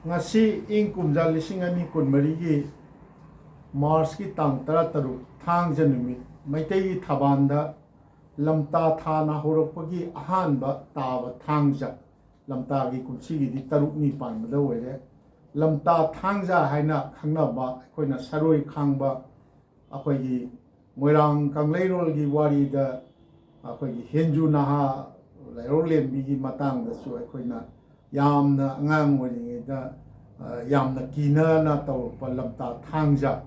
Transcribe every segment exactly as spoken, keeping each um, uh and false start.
ꯉꯁꯤ ꯏꯪ ꯀꯨꯝꯖꯥ ꯂꯤꯁꯤꯡ ꯑꯅꯤ ꯀꯨꯟꯃꯔꯤꯒꯤ ꯃꯥꯔꯆꯀꯤ ꯇꯥꯡ ꯇꯔꯥꯇꯔꯨꯛ, ꯊꯥꯡꯖ ꯅꯨꯃꯤꯠ, ꯃꯩꯇꯩꯒꯤ ꯊꯕꯥꯟꯗ ꯂꯝꯇꯥ ꯊꯥꯅ ꯍꯧꯔꯛꯄꯒꯤ ꯑꯍꯥꯟꯕ ꯇꯥꯕ ꯊꯥꯡꯖ, ꯂꯝꯇꯥꯒꯤ ꯀꯨꯝꯁꯤꯒꯤꯗꯤ ꯇꯔꯨꯛꯅꯤ ꯄꯥꯟꯕꯗ ꯑꯣꯏꯔꯦ꯫ ꯂꯝꯇꯥ ꯊꯥꯡꯖ ꯍꯥꯏꯅ ꯈꯪꯅꯕ, ꯑꯩꯈꯣꯏꯅ ꯁꯔꯣꯏ ꯈꯥꯡꯕ, ꯑꯩꯈꯣꯏꯒꯤ ꯃꯣꯏꯔꯥꯡ ꯀꯪꯂꯩꯔꯣꯜꯒꯤ ꯋꯥꯔꯤꯗ ꯑꯩꯈꯣꯏꯒꯤ ꯍꯦꯟꯖꯨ ꯅꯍꯥ ꯂꯥꯏꯔꯣꯜꯂꯦꯝꯕꯤꯒꯤ ꯃꯇꯥꯡꯗꯁꯨ ꯑꯩꯈꯣꯏꯅ ꯌꯥꯝꯅ ꯑꯉꯥꯡ ꯑꯣꯏꯔꯤꯉꯩꯗ, ꯑ, ꯌꯥꯝꯅ ꯀꯤꯅꯅ ꯇꯧꯔꯛꯄ ꯂꯝꯇꯥ ꯊꯥꯡꯖ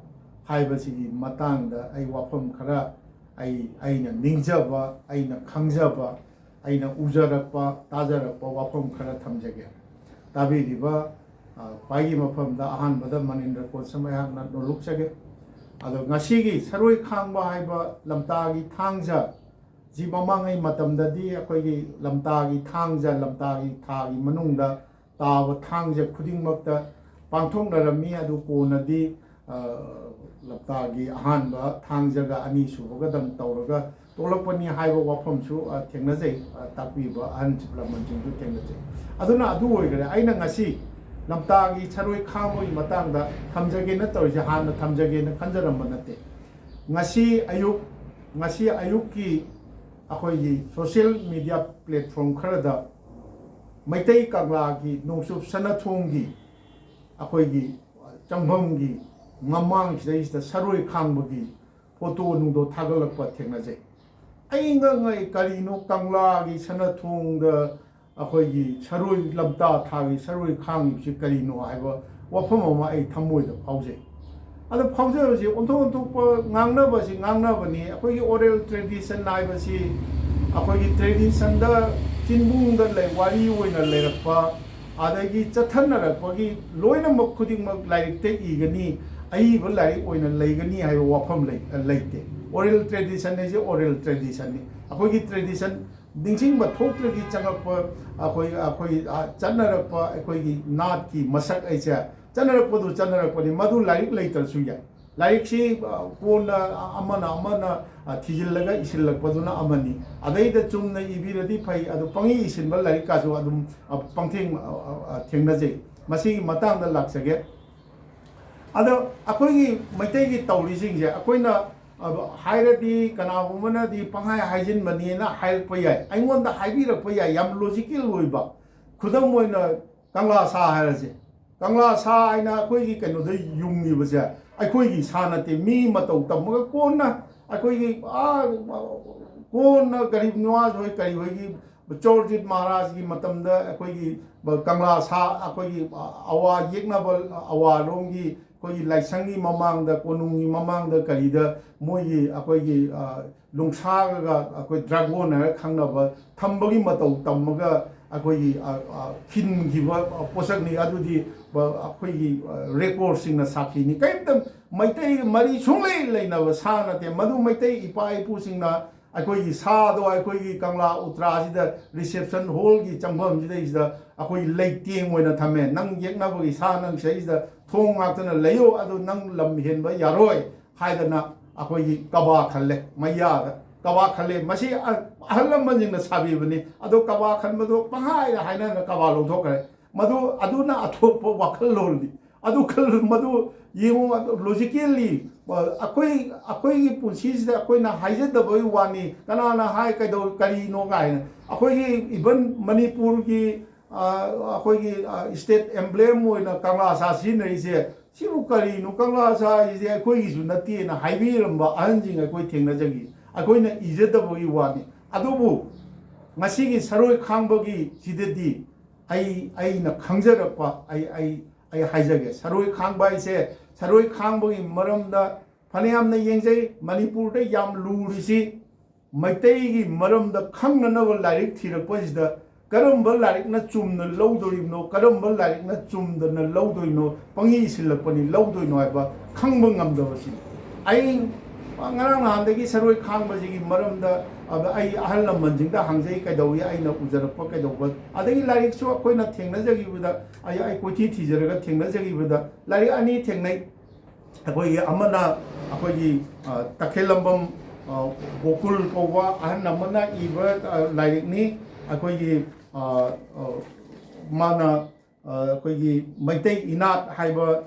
ꯍꯥꯏꯕꯁꯤꯒꯤ ꯃꯇꯥꯡꯗ ꯑꯩ ꯋꯥꯐꯝ ꯈꯔ, ꯑꯩ, ꯑꯩꯅ ꯅꯤꯡꯖꯕ, ꯑꯩꯅ ꯈꯪꯖꯕ, ꯑꯩꯅ ꯎꯖꯔꯛꯄ, ꯇꯥꯖꯔꯛꯄ ꯋꯥꯐꯝ ꯈꯔ ꯊꯝꯖꯒꯦ꯫ ꯇꯥꯕꯤꯔꯤꯕ, ꯑ, ꯈ꯭ꯋꯥꯏꯒꯤ ꯃꯐꯝꯗ ꯑꯍꯥꯟꯕꯗ ꯃꯅꯤꯟꯗ꯭ꯔ ꯀꯣꯟꯁꯝ ꯑꯩꯍꯥꯛꯅ ꯅꯣꯂꯨꯛꯆꯒꯦ꯫ ꯑꯗꯣ ꯉꯁꯤꯒꯤ ꯁꯔꯣꯏ ꯈꯥꯡꯕ ꯍꯥꯏꯕ ꯂꯝꯇꯥꯒꯤ ꯊꯥꯡꯖ ꯁꯤ ꯃꯃꯥꯡꯉꯩ ꯃꯇꯝꯗꯗꯤ ꯑꯩꯈꯣꯏꯒꯤ ꯂꯝꯇꯥꯒꯤ ꯊꯥꯡꯖ, ꯂꯝꯇꯥꯒꯤ ꯊꯥꯒꯤ ꯃꯅꯨꯡꯗ ꯇꯥꯕ ꯊꯥꯡꯖ ꯈꯨꯗꯤꯡꯃꯛꯇ ꯄꯥꯡꯊꯣꯛꯅꯔꯝꯃꯤ꯫ ꯑꯗꯨ ꯀꯣꯟꯅꯗꯤ, ꯑ, ꯂꯝꯇꯥꯒꯤ ꯑꯍꯥꯟꯕ ꯊꯥꯡꯖꯒ ꯑꯅꯤꯁꯨꯕꯒꯗꯪ ꯇꯧꯔꯒ ꯇꯣꯛꯂꯛꯄꯅꯤ ꯍꯥꯏꯕ ꯋꯥꯐꯝꯁꯨ, ꯑ, ꯊꯦꯡꯅꯖꯩ꯫ ꯑ, ꯇꯥꯛꯄꯤꯕ ꯑꯍꯟ ꯂꯃꯟꯁꯤꯡꯁꯨ ꯊꯦꯡꯅꯖꯩ꯫ ꯑꯗꯨꯅ ꯑꯗꯨ ꯑꯣꯏꯈꯔꯦ꯫ ꯑꯩꯅ ꯉꯁꯤ ꯂꯝꯇꯥꯒꯤ ꯁꯔꯣꯏ ꯈꯥꯡꯕꯒꯤ ꯃꯇꯥꯡꯗ ꯊꯝꯖꯒꯦꯅ ꯇꯧꯔꯤꯁꯦ ꯍꯥꯟꯅ ꯊꯝꯖꯒꯦꯅ ꯈꯟꯖꯔꯝꯕ ꯅꯠꯇꯦ꯫ ꯉꯁꯤ ꯑꯌꯨꯛ, ꯉꯁꯤ ꯑꯌꯨꯛꯀꯤ ꯑꯩꯈꯣꯏꯒꯤ social media platform ꯈꯔꯗ ꯃꯩꯇꯩ ꯀꯪꯂꯥꯒꯤ ꯅꯣꯡꯆꯨꯞ ꯁꯅꯥꯊꯣꯡꯒꯤ ꯑꯩꯈꯣꯏꯒꯤ ꯆꯪꯐꯝꯒꯤ ꯃꯃꯥꯡꯁꯤꯗꯩꯁꯤꯗ ꯁꯔꯣꯏ ꯈꯥꯡꯕꯒꯤ ꯐꯣꯇꯣ ꯅꯨꯡꯗꯣ ꯊꯥꯒꯠꯂꯛꯄ ꯊꯦꯡꯅꯖꯩ꯫ ꯑꯩ ꯉꯛꯉꯛꯏ, ꯀꯔꯤꯅꯣ ꯀꯪꯂꯥꯒꯤ ꯁꯅꯥꯊꯣꯡꯗ ꯑꯩꯈꯣꯏꯒꯤ ꯁꯔꯣꯏ, ꯂꯝꯇꯥ ꯊꯥꯒꯤ ꯁꯔꯣꯏ ꯈꯥꯡꯉꯤꯕꯁꯤ ꯀꯔꯤꯅꯣ ꯍꯥꯏꯕ ꯋꯥꯐꯝ ꯑꯃ ꯑꯩ ꯊꯃꯣꯏꯗ ꯐꯥꯎꯖꯩ꯫ ꯑꯗꯣ ꯐꯥꯎꯖꯕꯁꯤ ꯑꯣꯟꯊꯣꯛ ꯑꯣꯟꯊꯣꯛꯄ ꯉꯥꯡꯅꯕꯁꯤ ꯉꯥꯡꯅꯕꯅꯤ꯫ ꯑꯩꯈꯣꯏꯒꯤ oral tradition ꯍꯥꯏꯕꯁꯤ ꯑꯩꯈꯣꯏꯒꯤ traditionꯗ ꯆꯤꯟꯕꯨꯡꯗ ꯂꯩ, ꯋꯥꯔꯤ ꯑꯣꯏꯅ ꯂꯩꯔꯛꯄ, ꯑꯗꯒꯤ ꯆꯠꯊꯅꯔꯛꯄꯒꯤ ꯂꯣꯏꯅꯃꯛ ꯈꯨꯗꯤꯡꯃꯛ ꯂꯥꯏꯔꯤꯛꯇ ꯏꯒꯅꯤ, ꯑꯏꯕ ꯂꯥꯏꯔꯤꯛ ꯑꯣꯏꯅ ꯂꯩꯒꯅꯤ ꯍꯥꯏꯕ ꯋꯥꯐꯝ ꯂꯩ-, ꯂꯩꯇꯦ꯫ Oral tradition ꯍꯥꯏꯁꯦ oral traditionꯅꯤ꯫ ꯑꯩꯈꯣꯏꯒꯤ tradition ꯅꯤꯡꯁꯤꯡꯕ ꯊꯣꯛꯇ꯭ꯔꯗꯤ ꯆꯪꯉꯛꯄ ꯑꯩꯈꯣꯏ, ꯑꯩꯈꯣꯏ, ꯑ, ꯆꯠꯅꯔꯛꯄ ꯑꯩꯈꯣꯏꯒꯤ ꯅꯥꯠꯀꯤ ꯃꯁꯛ ꯍꯥꯏꯁꯦ ꯆꯠꯅꯔꯛꯄꯗꯨ ꯆꯠꯅꯔꯛꯄꯅꯤ, ꯃꯗꯨ ꯂꯥꯏꯔꯤꯛ ꯂꯩꯇ꯭ꯔꯁꯨ ꯌꯥꯏ꯫ ꯂꯥꯏꯔꯤꯛꯁꯤ, ꯑ, ꯀꯣꯟꯅ ꯑꯃꯅ ꯑꯃꯅ, ꯑ, ꯊꯤꯖꯤꯜꯂꯒ ꯏꯁꯤꯜꯂꯛꯄꯗꯨꯅ ꯑꯃꯅꯤ꯫ ꯑꯗꯩꯗ ꯆꯨꯝꯅ ꯏꯕꯤꯔꯗꯤ ꯐꯩ, ꯑꯗꯨ ꯄꯪꯏ ꯏꯁꯤꯟꯕ ꯂꯥꯏꯔꯤꯛ ꯀꯥꯁꯨ ꯑꯗꯨꯝ, ꯑ, ꯄꯪꯊꯦꯡ-, ꯑ, ꯑ, ꯑ, ꯊꯦꯡꯅꯖꯩ꯫ ꯃꯁꯤꯒꯤ ꯃꯇꯥꯡꯗ ꯂꯥꯛꯆꯒꯦ꯫ ꯑꯗꯣ ꯑꯩꯈꯣꯏꯒꯤ ꯃꯩꯇꯩꯒꯤ ꯇꯧꯔꯤꯁꯤꯡꯁꯦ ꯑꯩꯈꯣꯏꯅ, ꯑ, ꯍꯥꯏꯔꯗꯤ ꯀꯅꯥꯒꯨꯝꯕꯅꯗꯤ ꯄꯪꯍꯥꯏ ꯍꯥꯏꯖꯤꯟꯕꯅꯦꯅ ꯍꯥꯏꯔꯛꯄ ꯌꯥꯏ, ꯑꯩꯉꯣꯟꯗ ꯍꯥꯏꯕꯤꯔꯛꯄ ꯌꯥꯏ, ꯌꯥꯝ ꯂꯣꯖꯤꯀꯦꯜ ꯑꯣꯏꯕ꯫ ꯈꯨꯗꯝ ꯑꯣꯏꯅ ꯀꯪꯂꯥ ꯁꯥ ꯍꯥꯏꯔꯁꯦ, ꯀꯪꯂꯥ ꯁꯥ ꯍꯥꯏꯅ ꯑꯩꯈꯣꯏꯒꯤ ꯀꯩꯅꯣꯗ ꯌꯨꯡꯉꯤꯕꯁꯦ ꯑꯩꯈꯣꯏꯒꯤ ꯁꯥ ꯅꯠꯇꯦ, ꯃꯤ ꯃꯇꯧ ꯇꯝꯃꯒ ꯀꯣꯟꯅ ꯑꯩꯈꯣꯏꯒꯤ, ꯑꯥ, ꯀꯣꯟꯅ ꯒꯔꯤꯕ ꯅꯋꯥꯖ ꯍꯣꯏ ꯀꯔꯤ ꯍꯣꯏꯒꯤ, ꯆꯧꯔꯖꯤꯠ ꯃꯍꯥꯔꯥꯖꯒꯤ ꯃꯇꯝꯗ ꯑꯩꯈꯣꯏꯒꯤ ꯀꯪꯂꯥ ꯁꯥ, ꯑꯩꯈꯣꯏꯒꯤ ꯑꯋꯥ ꯌꯦꯛꯅꯕ, ꯑꯋꯥꯔꯣꯝꯒꯤ ꯑꯩꯈꯣꯏꯒꯤ ꯂꯥꯏꯁꯪꯒꯤ ꯃꯃꯥꯡꯗ, ꯀꯣꯅꯨꯡꯒꯤ ꯃꯃꯥꯡꯗ ꯀꯔꯤꯗ ꯃꯣꯏꯒꯤ ꯑꯩꯈꯣꯏꯒꯤ, ꯑ, ꯂꯣꯡꯁꯥꯒ ꯑꯩꯈꯣꯏ ꯗ꯭ꯔꯥꯒꯣꯟ ꯍꯥꯏꯔ ꯈꯪꯅꯕ ꯊꯝꯕꯒꯤ ꯃꯇꯧ ꯇꯝꯃꯒ ꯑꯩꯈꯣꯏꯒꯤ, ꯑ, ꯑ, ꯈꯤꯟꯈꯤꯕ, ꯑ, ꯄꯣꯠꯁꯛꯅꯤ꯫ ꯑꯗꯨꯗꯤ, ꯑ, ꯑꯩꯈꯣꯏꯒꯤ, ꯑ, ꯔꯦꯀꯣꯔꯠꯁꯤꯡꯅ ꯁꯥꯈꯤꯅꯤ꯫ ꯀꯔꯤꯝꯇ ꯃꯩꯇꯩ ꯃꯔꯤ ꯁꯨꯡꯂꯩ ꯂꯩꯅꯕ ꯁꯥ ꯅꯠꯇꯦ꯫ ꯃꯗꯨ ꯃꯩꯇꯩ ꯏꯄꯥ ꯏꯄꯨꯁꯤꯡꯅ ꯑꯩꯈꯣꯏꯒꯤ ꯁꯥꯗꯣ ꯑꯩꯈꯣꯏꯒꯤ ꯀꯪꯂꯥ ꯎꯇ꯭ꯔꯥꯁꯤꯗ, ꯔꯤꯁꯦꯞꯁꯟ ꯍꯣꯜꯒꯤ ꯆꯪꯐꯝꯁꯤꯗꯩꯁꯤꯗ ꯑꯩꯈꯣꯏꯒꯤ ꯂꯩꯇꯦꯡ ꯑꯣꯏꯅ ꯊꯝꯃꯦ꯫ "ꯅꯪ ꯌꯦꯛꯅꯕꯒꯤ ꯁꯥ ꯅꯪ ꯁꯤꯗꯩꯁꯤꯗ ꯊꯣꯡ ꯉꯥꯛꯇꯅ ꯂꯩꯌꯨ, ꯑꯗꯨ ꯅꯪ ꯂꯝ ꯍꯦꯟꯕ ꯌꯥꯔꯣꯏ" ꯍꯥꯏꯗꯅ ꯑꯩꯈꯣꯏꯒꯤ ꯀꯕꯥ ꯈꯜꯂꯦ ꯃꯌꯥꯗ꯫ ꯀꯕꯥ ꯈꯜꯂꯦ꯫ ꯃꯁꯤ ꯑ-, ꯑꯍꯜ ꯂꯃꯟꯁꯤꯡꯅ ꯁꯥꯕꯤꯕꯅꯤ꯫ ꯑꯗꯣ ꯀꯕꯥ ꯈꯟꯕꯗꯣ ꯄꯪꯍꯥꯏꯗ ꯍꯥꯏꯅꯗꯅ ꯀꯕꯥ ꯂꯧꯊꯣꯛꯈ꯭ꯔꯦ꯫ ꯃꯗꯨ, ꯑꯗꯨꯅ ꯑꯊꯣꯛꯄ ꯋꯥꯈꯜꯂꯣꯟꯅꯤ꯫ ꯑꯗꯨ ꯈꯜ-, ꯃꯗꯨ ꯌꯦꯡꯉꯨ, ꯑꯗꯨ ꯂꯣꯖꯤꯀꯦꯜꯂꯤ, ꯑ, ꯑꯩꯈꯣꯏ, ꯑꯩꯈꯣꯏꯒꯤ ꯄꯨꯟꯁꯤꯁꯤꯗ ꯑꯩꯈꯣꯏꯅ ꯍꯥꯏꯖꯗꯕꯒꯤ ꯋꯥꯅꯤ꯫ ꯀꯅꯥꯅ ꯍꯥꯏ ꯀꯩꯗꯧ-, ꯀꯔꯤꯅꯣ ꯀꯥꯏꯅ? ꯑꯩꯈꯣꯏꯒꯤ ꯏꯚꯟ ꯃꯅꯤꯄꯨꯔꯒꯤ, ꯑ, ꯑꯩꯈꯣꯏꯒꯤ, ꯑ, ꯏꯁꯇꯦꯠ ꯑꯦꯝꯕ꯭ꯂꯦꯝ ꯑꯣꯏꯅ ꯀꯪꯂꯥ ꯁꯥ ꯁꯤꯖꯤꯟꯅꯔꯤꯁꯦ, ꯁꯤꯕꯨ ꯀꯔꯤꯅꯣ? ꯀꯪꯂꯥ ꯁꯥ ꯍꯥꯏꯁꯤꯗꯤ ꯑꯩꯈꯣꯏꯒꯤꯁꯨ ꯅꯠꯇꯦꯅ ꯍꯥꯏꯕꯤꯔꯝꯕ ꯑꯍꯟꯁꯤꯡ ꯑꯩꯈꯣꯏ ꯊꯦꯡꯅꯖꯈꯤ꯫ ꯑꯩꯈꯣꯏꯅ ꯏꯖꯗꯕꯒꯤ ꯋꯥꯅꯤ꯫ ꯑꯗꯨꯕꯨ ꯉꯁꯤꯒꯤ ꯁꯔꯣꯏ ꯈꯥꯡꯕꯒꯤ ꯁꯤꯗꯗꯤ ꯑꯩ, ꯑꯩꯅ ꯈꯪꯖꯔꯛꯄ, ꯑꯩ, ꯑꯩ, ꯑꯩ ꯍꯥꯏꯖꯒꯦ꯫ ꯁꯔꯣꯏ ꯈꯥꯡꯕ ꯍꯥꯏꯁꯦ, ꯁꯔꯣꯏ ꯈꯥꯡꯕꯒꯤ ꯃꯔꯝꯗ ꯐꯅꯌꯥꯝꯅ ꯌꯦꯡꯖꯩ꯫ ꯃꯅꯤꯄꯨꯔꯗ ꯌꯥꯝ ꯂꯨꯔꯤꯁꯤ ꯃꯩꯇꯩꯒꯤ ꯃꯔꯝꯗ ꯈꯪꯅꯅꯕ ꯂꯥꯏꯔꯤꯛ ꯊꯤꯔꯛꯄꯁꯤꯗ ꯀꯔꯝꯕ ꯂꯥꯏꯔꯤꯛꯅ ꯆꯨꯝꯅ ꯂꯧꯗꯣꯔꯤꯕꯅꯣ, ꯀꯔꯝꯕ ꯂꯥꯏꯔꯤꯛꯅ ꯆꯨꯝꯗꯅ ꯂꯧꯗꯣꯏꯅꯣ, ꯄꯪꯏ ꯁꯤꯜꯂꯛꯄꯅꯤ ꯂꯧꯗꯣꯏꯅꯣ ꯍꯥꯏꯕ ꯈꯪꯕ ꯉꯝꯗꯕꯁꯤꯅꯤ꯫ ꯑꯩ ꯉꯔꯥꯡ ꯅꯍꯥꯟꯗꯒꯤ ꯁꯔꯣꯏ ꯈꯥꯡꯕꯁꯤꯒꯤ ꯃꯔꯝꯗ ꯑꯗ ꯑꯩ ꯑꯍꯜ ꯂꯃꯟꯁꯤꯡꯗ ꯍꯪꯖꯩ, ꯀꯩꯗꯧꯏ ꯑꯩꯅ ꯎꯖꯔꯛꯄ ꯀꯩꯗꯧꯕ, ꯑꯗꯒꯤ ꯂꯥꯏꯔꯤꯛꯁꯨ ꯑꯩꯈꯣꯏꯅ ꯊꯦꯡꯅꯖꯈꯤꯕꯗ, ꯑꯩ, ꯑꯩ ꯀꯣꯏꯊꯤ ꯊꯤꯖꯔꯒ ꯊꯦꯡꯅꯖꯈꯤꯕꯗ ꯂꯥꯏꯔꯤꯛ ꯑꯅꯤ ꯊꯦꯡꯅꯩ꯫ ꯑꯩꯈꯣꯏꯒꯤ ꯑꯃꯅ ꯑꯩꯈꯣꯏꯒꯤ, ꯑ, ꯇꯈꯦꯜꯂꯝꯕꯝ, ꯑ, ꯒꯣꯀꯨꯜ ꯀꯧꯕ ꯑꯍꯟ ꯑꯃꯅ ꯏꯕ, ꯑ, ꯂꯥꯏꯔꯤꯛꯅꯤ꯫ ꯑꯩꯈꯣꯏꯒꯤ, ꯑ, ꯑ, ꯃꯥꯅ ꯑꯩꯈꯣꯏꯒꯤ ꯃꯩꯇꯩ ꯏꯅꯥꯠ ꯍꯥꯏꯕ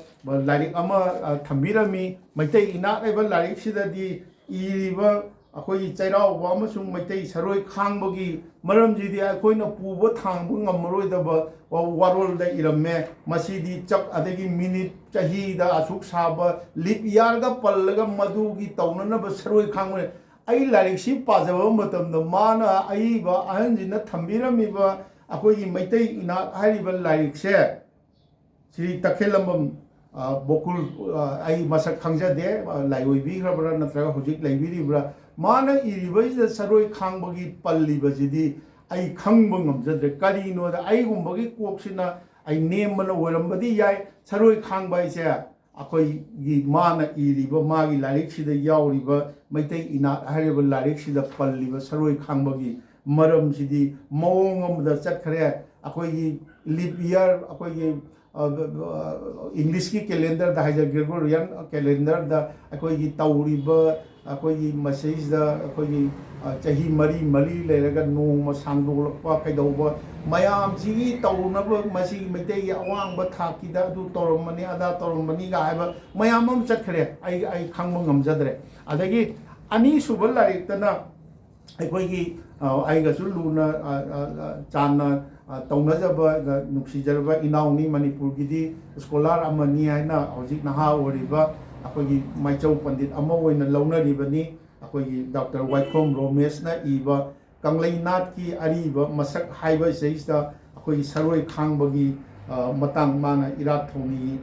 ꯂꯥꯏꯔꯤꯛ ꯑꯃ ꯊꯝꯕꯤꯔꯝꯃꯤ꯫ ꯃꯩꯇꯩ ꯏꯅꯥꯠ ꯍꯥꯏꯕ ꯂꯥꯏꯔꯤꯛꯁꯤꯗꯗꯤ ꯏꯔꯤꯕ ꯑꯩꯈꯣꯏꯒꯤ ꯆꯩꯔꯥꯎꯕ ꯑꯃꯁꯨꯡ ꯃꯩꯇꯩ ꯁꯔꯣꯏ ꯈꯥꯡꯕꯒꯤ ꯃꯔꯝꯁꯤꯗꯤ ꯑꯩꯈꯣꯏꯅ ꯄꯨꯕ ꯊꯥꯡꯕ ꯉꯝꯃꯔꯣꯏꯗꯕ ꯋꯥꯔꯣꯜꯗ ꯏꯔꯝꯃꯦ꯫ ꯃꯁꯤꯗꯤ ꯆꯞ ꯑꯗꯒꯤ ꯃꯤꯅꯤꯠ ꯆꯍꯤꯗ ꯑꯁꯨꯛ ꯁꯥꯕ ꯂꯤꯞ ꯏꯌꯥꯔꯒ ꯄꯜꯂꯒ ꯃꯗꯨꯒꯤ ꯇꯧꯅꯅꯕ ꯁꯔꯣꯏ ꯈꯥꯡꯕ꯫ ꯑꯩ ꯂꯥꯏꯔꯤꯛꯁꯤ ꯄꯥꯖꯕ ꯃꯇꯝꯗ ꯃꯥꯅ ꯑꯏꯕ ꯑꯍꯟꯁꯤꯅ ꯊꯝꯕꯤꯔꯝꯃꯤꯕ ꯑꯩꯈꯣꯏꯒꯤ ꯃꯩꯇꯩ ꯏꯅꯥꯠ ꯍꯥꯏꯔꯤꯕ ꯂꯥꯏꯔꯤꯛꯁꯦ ꯁ꯭ꯔꯤ ꯇꯈꯦꯜꯂꯝꯕꯝ ꯕꯣꯀꯨꯜ, ꯑꯩ ꯃꯁꯛ ꯈꯪꯖꯗꯦ, ꯂꯥꯏꯑꯣꯏꯕꯤꯈ꯭ꯔꯕ꯭ꯔꯥ ꯅꯠꯇ꯭ꯔꯒ ꯍꯧꯖꯤꯛ ꯂꯩꯕꯤꯔꯤꯕ꯭ꯔꯥ, ꯃꯥꯅ ꯏꯔꯤꯕꯁꯤꯗ ꯁꯔꯣꯏ ꯈꯥꯡꯕꯒꯤ ꯄꯜꯂꯤꯕꯁꯤꯗꯤ ꯑꯩ ꯈꯪꯕ ꯉꯝꯖꯗ꯭ꯔꯦ꯫ ꯀꯔꯤꯅꯣꯗ ꯑꯩꯒꯨꯝꯕꯒꯤ ꯀꯣꯛꯁꯤꯅ ꯑꯩ ꯅꯦꯝꯕꯅ ꯑꯣꯏꯔꯝꯕꯗꯤ ꯌꯥꯏ꯫ ꯁꯔꯣꯏ ꯈꯥꯡꯕ ꯍꯥꯏꯁꯦ ꯑꯩꯈꯣꯏꯒꯤ ꯃꯥꯅ ꯏꯔꯤꯕ ꯃꯥꯒꯤ ꯂꯥꯏꯔꯤꯛꯁꯤꯗ ꯌꯥꯎꯔꯤꯕ ꯃꯩꯇꯩ ꯏꯅꯥꯠ ꯍꯥꯏꯔꯤꯕ ꯂꯥꯏꯔꯤꯛꯁꯤꯗ ꯄꯜꯂꯤꯕ ꯁꯔꯣꯏ ꯈꯥꯡꯕꯒꯤ ꯃꯔꯝꯁꯤꯗꯤ ꯃꯑꯣꯡ ꯑꯃꯗ ꯆꯠꯈ꯭ꯔꯦ꯫ ꯑꯩꯈꯣꯏꯒꯤ ꯂꯤꯞ ꯏꯌꯥꯔ, ꯑꯩꯈꯣꯏꯒꯤ ꯏꯪꯂꯤꯁꯀꯤ ꯀꯦꯂꯦꯟꯗꯔꯗ ꯍꯥꯏꯖ ꯒ꯭ꯔꯦꯒꯣꯔꯤꯌꯟ ꯀꯦꯂꯦꯟꯗꯔꯗ ꯑꯩꯈꯣꯏꯒꯤ ꯇꯧꯔꯤꯕ ꯑꯩꯈꯣꯏꯒꯤ ꯃꯁꯤꯗꯩꯁꯤꯗ ꯑꯩꯈꯣꯏꯒꯤ ꯆꯍꯤ ꯃꯔꯤ ꯃꯔꯤ ꯂꯩꯔꯒ ꯅꯣꯡꯃ ꯁꯥꯡꯗꯣꯛꯂꯛꯄ ꯀꯩꯗꯧꯕ ꯃꯌꯥꯝꯁꯤꯒꯤ ꯇꯧꯅꯕ, ꯃꯁꯤꯒꯤ ꯃꯩꯇꯩꯒꯤ ꯑꯋꯥꯡꯕ ꯊꯥꯛꯀꯤꯗ ꯑꯗꯨ ꯇꯧꯔꯝꯕꯅꯤ ꯑꯗꯥ ꯇꯧꯔꯝꯕꯅꯤꯒ ꯍꯥꯏꯕ ꯃꯌꯥꯝ ꯑꯃ ꯆꯠꯈ꯭ꯔꯦ꯫ ꯑꯩ ꯑꯩ ꯈꯪꯕ ꯉꯝꯖꯗ꯭ꯔꯦ꯫ ꯑꯗꯒꯤ ꯑꯅꯤꯁꯨꯕ ꯂꯥꯏꯔꯤꯛꯇꯅ ꯑꯩꯈꯣꯏꯒꯤ ꯑꯩꯒꯁꯨ ꯂꯨꯅ ꯆꯥꯟꯅ ꯇꯧꯅꯖꯕ ꯅꯨꯡꯁꯤꯖꯔꯕ ꯏꯅꯥꯎꯅꯤ, ꯃꯅꯤꯄꯨꯔꯒꯤꯗꯤ ꯁ꯭ꯀꯣꯂꯥꯔ ꯑꯃꯅꯤ ꯍꯥꯏꯅ ꯍꯧꯖꯤꯛ ꯅꯍꯥ ꯑꯣꯏꯔꯤꯕ ꯑꯩꯈꯣꯏꯒꯤ ꯃꯥꯏꯆꯧ ꯄꯟꯗꯤꯠ ꯑꯃ ꯑꯣꯏꯅ ꯂꯧꯅꯔꯤꯕꯅꯤ꯫ ꯑꯩꯈꯣꯏꯒꯤ ꯗꯥꯛꯇꯔ ꯋꯥꯏꯈꯣꯝ ꯔꯣꯃꯦꯁꯅ ꯏꯕ ꯀꯪꯂꯩ ꯅꯥꯠꯀꯤ ꯑꯔꯤꯕ ꯃꯁꯛ ꯍꯥꯏꯕ ꯁꯤꯗꯩꯁꯤꯗ ꯑꯩꯈꯣꯏꯒꯤ ꯁꯔꯣꯏ ꯈꯥꯡꯕꯒꯤ ꯃꯇꯥꯡ, ꯃꯥꯅ ꯏꯔꯥꯠ ꯊꯧꯅꯤ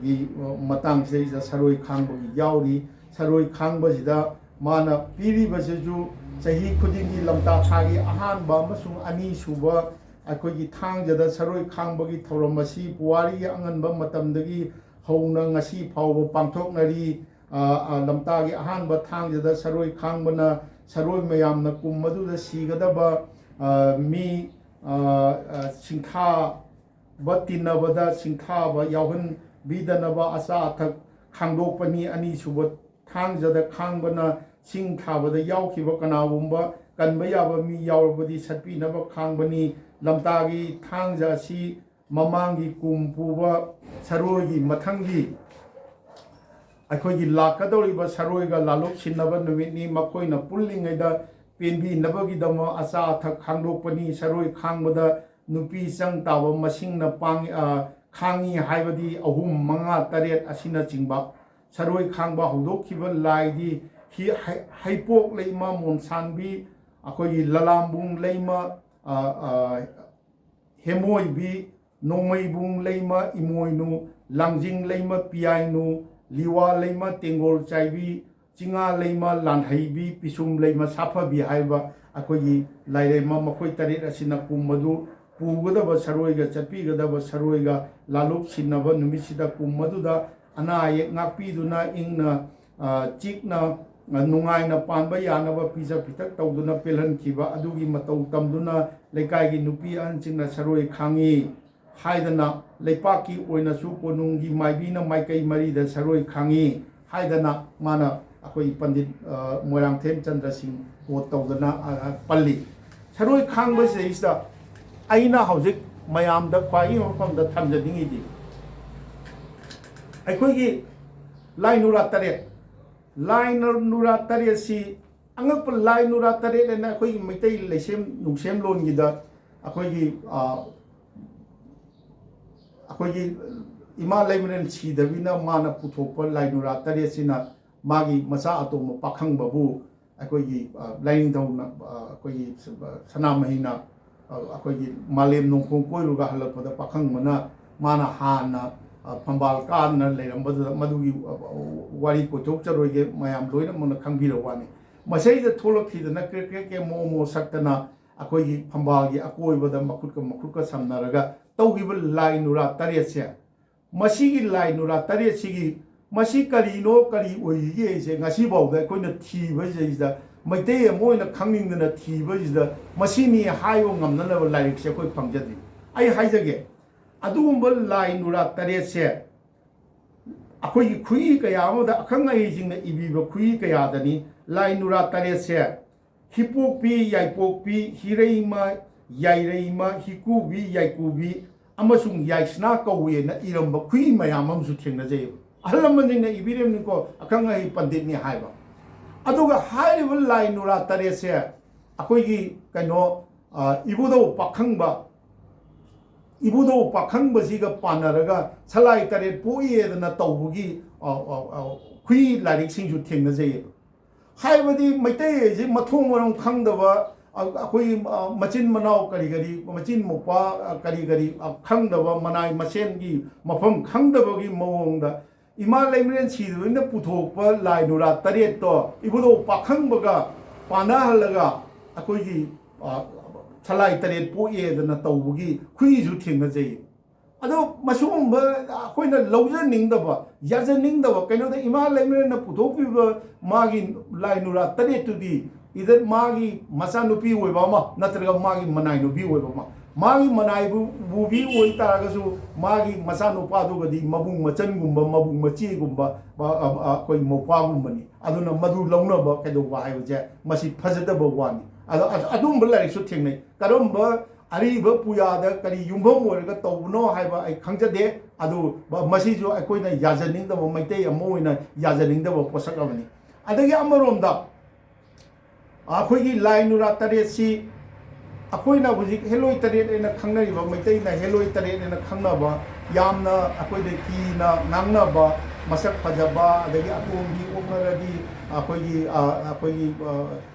ꯒꯤ ꯃꯇꯥꯡꯁꯤꯗꯩꯁꯤꯗ ꯁꯔꯣꯏ ꯈꯥꯡꯕꯒꯤ ꯌꯥꯎꯔꯤ꯫ ꯁꯔꯣꯏ ꯈꯥꯡꯕꯁꯤꯗ ꯃꯥꯅ ꯄꯤꯔꯤꯕꯁꯤꯁꯨ ꯆꯍꯤ ꯈꯨꯗꯤꯡꯒꯤ ꯂꯝꯇꯥ ꯊꯥꯒꯤ ꯑꯍꯥꯟꯕ ꯑꯃꯁꯨꯡ ꯑꯅꯤꯁꯨꯕ ꯑꯩꯈꯣꯏꯒꯤ ꯊꯥꯡꯖꯗ ꯁꯔꯣꯏ ꯈꯥꯡꯕꯒꯤ ꯊꯧꯔꯝ ꯑꯁꯤ ꯄꯨꯋꯥꯔꯤꯒꯤ ꯑꯉꯟꯕ ꯃꯇꯝꯗꯒꯤ ꯍꯧꯅ ꯉꯁꯤ ꯐꯥꯎꯕ ꯄꯥꯡꯊꯣꯛꯅꯔꯤ꯫ ꯂꯝꯇꯥꯒꯤ ꯑꯍꯥꯟꯕ ꯊꯥꯡꯖꯗ ꯁꯔꯣꯏ ꯈꯥꯡꯕꯅ ꯁꯔꯣꯏ ꯃꯌꯥꯝꯅ ꯀꯨꯝ ꯑꯗꯨꯗ ꯁꯤꯒꯗꯕ ꯃꯤ ꯁꯤꯡꯊꯥ ꯕ ꯇꯤꯟꯅꯕꯗ ꯁꯤꯡꯊꯥꯕ ꯌꯥꯎꯍꯟꯕꯤꯗꯅꯕ ꯑꯆꯥ ꯑꯊꯛ ꯈꯥꯡꯗꯣꯛꯄꯅꯤ꯫ ꯑꯅꯤꯁꯨꯕ ꯊꯥꯡꯖꯗ ꯈꯥꯡꯕꯅ ꯁꯤꯡ ꯊꯥꯕꯗ ꯌꯥꯎꯈꯤꯕ ꯀꯅꯥꯒꯨꯝꯕ ꯀꯟꯕ ꯌꯥꯕ ꯃꯤ ꯌꯥꯎꯔꯕꯗꯤ ꯁꯠꯄꯤꯅꯕ ꯈꯥꯡꯕꯅꯤ꯫ ꯂꯝꯇꯥꯒꯤ ꯊꯥꯡꯖ ꯑꯁꯤ ꯃꯃꯥꯡꯒꯤ ꯀꯨꯝ ꯄꯨꯕ ꯁꯔꯣꯏꯒꯤ ꯃꯊꯪꯒꯤ ꯑꯩꯈꯣꯏꯒꯤ ꯂꯥꯛꯀꯗꯧꯔꯤꯕ ꯁꯔꯣꯏꯒ ꯂꯥꯂꯣꯞ ꯁꯤꯟꯅꯕ ꯅꯨꯃꯤꯠꯅꯤ꯫ ꯃꯈꯣꯏꯅ ꯄꯨꯜꯂꯤꯉꯩꯗ ꯄꯦꯟꯕꯤꯅꯕꯒꯤꯗꯃꯛ ꯑꯆꯥ ꯑꯊꯛ ꯈꯥꯡꯗꯣꯛꯄꯅꯤ꯫ ꯁꯔꯣꯏ ꯈꯥꯡꯕꯗ ꯅꯨꯄꯤ ꯆꯪ ꯇꯥꯕ ꯃꯁꯤꯡꯅ ꯄꯥꯡ-, ꯑ, ꯈꯥꯡꯉꯤ ꯍꯥꯏꯕꯗꯤ ꯑꯍꯨꯝ, ꯃꯉꯥ, ꯇꯔꯦꯠ ꯑꯁꯤꯅꯆꯤꯡꯕ꯫ ꯁꯔꯣꯏ ꯈꯥꯡꯕ ꯍꯧꯗꯣꯛꯈꯤꯕ ꯂꯥꯏꯗꯤ ꯍꯤ-, ꯍꯩ-, ꯍꯩꯄꯣꯛ ꯂꯩꯃ, ꯃꯣꯟꯁꯥꯟꯕꯤ, ꯑꯩꯈꯣꯏꯒꯤ ꯂꯂꯥꯝꯕꯨꯡ ꯂꯩꯃ, ꯑ, ꯑ, ꯍꯦꯃꯣꯏꯕꯤ, ꯅꯣꯡꯃꯩꯕꯨꯡ ꯂꯩꯃ, ꯏꯃꯣꯏꯅꯨ, ꯂꯥꯡꯖꯤꯡ ꯂꯩꯃ, ꯄꯤꯌꯥꯏꯅꯨ, ꯂꯤꯋꯥ ꯂꯩꯃ, ꯇꯦꯡꯒꯣꯜ ꯆꯥꯏꯕꯤ, ꯆꯤꯉꯥ ꯂꯩꯃ, ꯂꯥꯟꯍꯩꯕꯤ, ꯄꯤꯁꯨꯝ ꯂꯩꯃ, ꯁꯥꯐꯕꯤ ꯍꯥꯏꯕ ꯑꯩꯈꯣꯏꯒꯤ ꯂꯥꯏꯔꯦꯝꯃ ꯃꯈꯣꯏ ꯇꯔꯦꯠ ꯑꯁꯤꯅ ꯀꯨꯝ ꯑꯗꯨ ꯄꯨꯒꯗꯕ ꯁꯔꯣꯏꯒ ꯆꯠꯄꯤꯒꯗꯕ ꯁꯔꯣꯏꯒ ꯂꯥꯂꯣꯞ ꯁꯤꯟꯅꯕ ꯅꯨꯃꯤꯠꯁꯤꯗ ꯀꯨꯝ ꯑꯗꯨꯗ ꯑꯅꯥ ꯑꯌꯦꯛ ꯉꯥꯛꯄꯤꯗꯨꯅ ꯏꯪꯅ, ꯑ, ꯆꯤꯛꯅ, ꯑ, ꯅꯨꯡꯉꯥꯏꯅ ꯄꯥꯟꯕ ꯌꯥꯅꯕ ꯄꯤꯖ ꯄꯤꯊꯛ ꯇꯧꯗꯨꯅ ꯄꯦꯜꯍꯟꯈꯤꯕ ꯑꯗꯨꯒꯤ ꯃꯇꯧ ꯇꯝꯗꯨꯅ ꯂꯩꯀꯥꯏꯒꯤ ꯅꯨꯄꯤ ꯑꯍꯟꯁꯤꯡꯅ ꯁꯔꯣꯏ ꯈꯥꯡꯉꯤ ꯍꯥꯏꯗꯅ ꯂꯩꯄꯥꯛꯀꯤ ꯑꯣꯏꯅꯁꯨ ꯀꯣꯅꯨꯡꯒꯤ ꯃꯥꯏꯕꯤꯅ ꯃꯥꯏꯀꯩ ꯃꯔꯤꯗ ꯁꯔꯣꯏ ꯈꯥꯡꯉꯤ ꯍꯥꯏꯗꯅ ꯃꯥꯅ ꯑꯩꯈꯣꯏ ꯄꯟꯗꯤꯠ, ꯑ, ꯃꯣꯏꯔꯥꯡꯊꯦꯝ ꯆꯟꯗ꯭ꯔ ꯁꯤꯡ ꯀꯣꯠ ꯇꯧꯗꯅ, ꯑ, ꯑ, ꯄꯜꯂꯤ꯫ ꯁꯔꯣꯏ ꯈꯥꯡꯕꯁꯤꯗꯩꯁꯤꯗ ꯑꯩꯅ ꯍꯧꯖꯤꯛ ꯃꯌꯥꯝꯗ ꯈ꯭ꯋꯥꯏꯒꯤ ꯃꯐꯝꯗ ꯊꯝꯖꯅꯤꯡꯉꯤꯗꯤ ꯑꯩꯈꯣꯏꯒꯤ ꯂꯥꯏ ꯅꯨꯔꯥ ꯇꯔꯦꯠ, ꯂꯥꯏ ꯅ-, ꯅꯨꯔꯥ ꯇꯔꯦꯠꯁꯤ ꯑꯉꯛꯄ ꯂꯥꯏ ꯅꯨꯔꯥ ꯇꯔꯦꯠ ꯍꯥꯏꯅ ꯑꯩꯈꯣꯏꯒꯤ ꯃꯩꯇꯩ ꯂꯩꯁꯦꯝ ꯅꯨꯡꯁꯦꯝꯂꯣꯟꯒꯤꯗ ꯑꯩꯈꯣꯏꯒꯤ, ꯑ, ꯑꯩꯈꯣꯏꯒꯤ ꯏꯃꯥ ꯂꯩꯃꯔꯦꯟ ꯁꯤꯗꯕꯤꯅ ꯃꯥꯅ ꯄꯨꯊꯣꯛꯄ ꯂꯥꯏ ꯅꯨꯔꯥ ꯇꯔꯦꯠꯁꯤꯅ ꯃꯥꯒꯤ ꯃꯆꯥ ꯑꯇꯣꯝꯕ ꯄꯥꯈꯪꯕꯕꯨ ꯑꯩꯈꯣꯏꯒꯤ, ꯑ, ꯂꯥꯏꯅꯤꯡꯊꯧꯅ, ꯑ, ꯑꯩꯈꯣꯏꯒꯤ ꯁ-, ꯑ, ꯁꯅꯥꯃꯍꯤꯅ, ꯑ, ꯑꯩꯈꯣꯏꯒꯤ ꯃꯥꯂꯦꯝ ꯅꯣꯡꯈꯣꯡ ꯀꯣꯏꯔꯨꯔꯒ ꯍꯜꯂꯛꯄꯗ ꯄꯥꯈꯪꯕꯅ ꯃꯥꯅ ꯍꯥꯟꯅ, ꯑ, ꯐꯝꯕꯥꯜ ꯀꯥꯗꯅ ꯂꯩꯔꯝꯕꯗꯨꯗ ꯃꯗꯨꯒꯤ, ꯑ, ꯑ, ꯋꯥꯔꯤ ꯀꯣꯏꯊꯣꯛꯆꯔꯣꯏꯒꯦ, ꯃꯌꯥꯝ ꯂꯣꯏꯅꯃꯛꯅ ꯈꯪꯕꯤꯔꯕ ꯋꯥꯅꯤ꯫ ꯃꯁꯩꯗ ꯊꯣꯛꯂꯛꯈꯤꯗꯅ ꯀ꯭ꯔꯦꯛ ꯀ꯭ꯔꯦꯛ ꯀ꯭ꯔꯦꯛ ꯃꯣ ꯃꯣ ꯁꯛꯇꯅ ꯑꯩꯈꯣꯏꯒꯤ ꯐꯝꯕꯥꯜꯒꯤ ꯑꯀꯣꯏꯕꯗ ꯃꯈꯨꯠꯀ ꯃꯈꯨꯠꯀ ꯁꯝꯅꯔꯒ ꯇꯧꯈꯤꯕ ꯂꯥꯏ ꯅꯨꯔꯥ ꯇꯔꯦꯠꯁꯦ, ꯃꯁꯤꯒꯤ ꯂꯥꯏ ꯅꯨꯔꯥ ꯇꯔꯦꯠꯁꯤꯒꯤ ꯃꯁꯤ ꯀꯔꯤꯅꯣ, ꯀꯔꯤ ꯑꯣꯏꯔꯤꯒꯦ ꯍꯥꯏꯁꯦ ꯉꯁꯤꯐꯥꯎꯗ ꯑꯩꯈꯣꯏꯅ ꯊꯤꯕꯁꯤꯗꯩꯁꯤꯗ, ꯃꯩꯇꯩ ꯑꯃ ꯑꯣꯏꯅ ꯈꯪꯅꯤꯡꯗꯅ ꯊꯤꯕꯁꯤꯗ, ꯃꯁꯤꯅꯤ ꯍꯥꯏꯕ ꯉꯝꯅꯅꯕ ꯂꯥꯏꯔꯤꯛꯁꯦ ꯑꯩꯈꯣꯏ ꯐꯪꯖꯗ꯭ꯔꯤ꯫ ꯑꯩ ꯍꯥꯏꯖꯒꯦ, ꯑꯗꯨꯒꯨꯝꯕ ꯂꯥꯏ ꯅꯨꯔꯥ ꯇꯔꯦꯠꯁꯦ ꯑꯩꯈꯣꯏꯒꯤ ꯈꯨꯏ ꯀꯌꯥ ꯑꯃꯗ, ꯑꯈꯪ ꯑꯍꯩꯁꯤꯡꯅ ꯏꯕꯤꯕ ꯈꯨꯏ ꯀꯌꯥꯗꯅꯤ꯫ ꯂꯥꯏ ꯅꯨꯔꯥ ꯇꯔꯦꯠꯁꯦ ꯍꯤꯄꯣꯛꯄꯤ, ꯌꯥꯏꯄꯣꯛꯄꯤ, ꯍꯤꯔꯩꯃ, ꯌꯥꯏꯔꯩꯃ, ꯍꯤꯀꯨꯕꯤ, ꯌꯥꯏꯀꯨꯕꯤ, ꯑꯃꯁꯨꯡ ꯌꯥꯏꯁꯅꯥ ꯀꯧꯏꯅ ꯏꯔꯝꯕ ꯈꯨꯏ ꯃꯌꯥꯝ ꯑꯃꯁꯨ ꯊꯦꯡꯅꯖꯩꯑꯕ꯫ ꯑꯍꯜ ꯂꯃꯟꯁꯤꯡꯅ ꯏꯕꯤꯔꯝꯅꯤꯀꯣ, ꯑꯈꯪ ꯑꯍꯩ ꯄꯟꯗꯤꯠꯅꯤ ꯍꯥꯏꯕ꯫ ꯑꯗꯨꯒ ꯍꯥꯏꯔꯤꯕ ꯂꯥꯏ ꯅꯨꯔꯥ ꯇꯔꯦꯠꯁꯦ ꯑꯩꯈꯣꯏꯒꯤ ꯀꯩꯅꯣ, ꯑ, ꯏꯕꯨꯙꯧ ꯄꯥꯈꯪꯕ, ꯏꯕꯨꯙꯧ ꯄꯥꯈꯪꯕꯁꯤꯒ ꯄꯥꯟꯅꯔꯒ ꯁꯂꯥꯏ ꯇꯔꯦꯠ ꯄꯣꯛꯏꯗꯅ ꯇꯧꯕꯒꯤ, ꯑ, ꯑ, ꯑ, ꯈꯨꯏ ꯂꯥꯏꯔꯤꯛꯁꯤꯡꯁꯨ ꯊꯦꯡꯅꯖꯩꯌꯦꯕ꯫ ꯍꯥꯏꯕꯗꯤ ꯃꯩꯇꯩ ꯍꯥꯏꯁꯤ ꯃꯊꯣꯡ ꯃꯔꯝ ꯈꯪꯗꯕ, ꯑ, ꯑꯩꯈꯣꯏ, ꯑ, ꯃꯆꯤꯟ ꯃꯅꯥꯎ ꯀꯔꯤ ꯀꯔꯤ, ꯃꯆꯤꯟ ꯃꯧꯄ꯭ꯋꯥ, ꯑ, ꯀꯔꯤ ꯀꯔꯤ, ꯑ, ꯈꯪꯗꯕ, ꯃꯅꯥꯏ ꯃꯁꯦꯟꯒꯤ ꯃꯐꯝ ꯈꯪꯗꯕꯒꯤ ꯃꯑꯣꯡꯗ ꯏꯃꯥ ꯂꯩꯃꯔꯦꯟ ꯁꯤꯗꯕꯅꯤꯅ ꯄꯨꯊꯣꯛꯄ ꯂꯥꯏ ꯅꯨꯔꯥ ꯇꯔꯦꯠꯇꯣ ꯏꯕꯨꯙꯧ ꯄꯥꯈꯪꯕꯒ ꯄꯥꯟꯅꯍꯜꯂꯒ ꯑꯩꯈꯣꯏꯒꯤ, ꯑ, ꯁꯂꯥꯏ ꯇꯔꯦꯠ ꯄꯣꯛꯑꯦꯗꯅ ꯇꯧꯕꯒꯤ ꯈꯨꯏꯁꯨ ꯊꯦꯡꯅꯖꯩ꯫ ꯑꯗꯣ ꯃꯁꯤꯒꯨꯝꯕ ꯑꯩꯈꯣꯏꯅ ꯂꯧꯖꯅꯤꯡꯗꯕ, ꯌꯥꯖꯅꯤꯡꯗꯕ, ꯀꯩꯅꯣꯗ ꯏꯃꯥ ꯂꯩꯃꯔꯦꯟꯅ ꯄꯨꯊꯣꯛꯄꯤꯕ ꯃꯥꯒꯤ ꯂꯥꯏ ꯅꯨꯔꯥ ꯇꯔꯦꯠꯇꯨꯗꯤ, ꯏꯗ ꯃꯥꯒꯤ ꯃꯆꯥꯅꯨꯄꯤ ꯑꯣꯏꯕ ꯑꯃ ꯅꯠꯇ꯭ꯔꯒ ꯃꯥꯒꯤ ꯃꯅꯥꯏꯅꯨꯄꯤ ꯑꯣꯏꯕ ꯑꯃ, ꯃꯥꯒꯤ ꯃꯅꯥꯏꯕꯨ ꯕꯨꯕꯤ ꯑꯣꯏꯇꯥꯔꯒꯁꯨ ꯃꯥꯒꯤ ꯃꯆꯥꯅꯨꯄꯥꯗꯨꯒꯗꯤ ꯃꯕꯨꯡ ꯃꯆꯟꯒꯨꯝꯕ, ꯃꯕꯨꯡ ꯃꯆꯦꯒꯨꯝꯕ, ꯑ, ꯑ, ꯑ, ꯑꯩꯈꯣꯏ ꯃꯧꯄ꯭ꯋꯥꯒꯨꯝꯕꯅꯤ꯫ ꯑꯗꯨꯅ ꯃꯗꯨ ꯂꯧꯅꯕ ꯀꯩꯗꯧꯕ ꯍꯥꯏꯕꯁꯦ ꯃꯁꯤ ꯐꯖꯗꯕ ꯋꯥꯅꯤ꯫ ꯑꯗꯣ ꯑ-, ꯑꯗꯨꯝꯕ ꯂꯥꯏꯔꯤꯛꯁꯨ ꯊꯦꯡꯅꯩ꯫ ꯀꯔꯝꯕ ꯑꯔꯤꯕ ꯄꯨꯌꯥꯗ ꯀꯔꯤ ꯌꯨꯝꯐꯝ ꯑꯣꯏꯔꯒ ꯇꯧꯕꯅꯣ ꯍꯥꯏꯕ ꯑꯩ ꯈꯪꯖꯗꯦ꯫ ꯑꯗꯨ ꯃ-, ꯃꯁꯤꯁꯨ ꯑꯩꯈꯣꯏꯅ ꯌꯥꯖꯅꯤꯡꯗꯕ, ꯃꯩꯇꯩ ꯑꯃ ꯑꯣꯏꯅ ꯌꯥꯖꯅꯤꯡꯗꯕ ꯄꯣꯠꯁꯛ ꯑꯃꯅꯤ꯫ ꯑꯗꯒꯤ ꯑꯃꯔꯣꯝꯗ ꯑꯩꯈꯣꯏꯒꯤ ꯂꯥꯏ ꯅꯨꯔꯥ ꯇꯔꯦꯠꯁꯤ ꯑꯩꯈꯣꯏꯅ ꯍꯧꯖꯤꯛ ꯍꯦꯂꯣꯏ ꯇꯔꯦꯠ ꯍꯥꯏꯅ ꯈꯪꯅꯔꯤꯕ, ꯃꯩꯇꯩꯅ ꯍꯦꯂꯣꯏ ꯇꯔꯦꯠ ꯍꯥꯏꯅ ꯈꯪꯅꯕ, ꯌꯥꯝꯅ ꯑꯩꯈꯣꯏꯗ ꯀꯤꯅ ꯉꯥꯡꯅꯕ, ꯃꯁꯛ ꯐꯖꯕ, ꯑꯗꯒꯤ ꯑꯇꯣꯝꯕꯤ ꯑꯣꯛꯅꯔꯗꯤ ꯑꯩꯈꯣꯏꯒꯤ, ꯑ, ꯑꯩꯈꯣꯏꯒꯤ, ꯑ,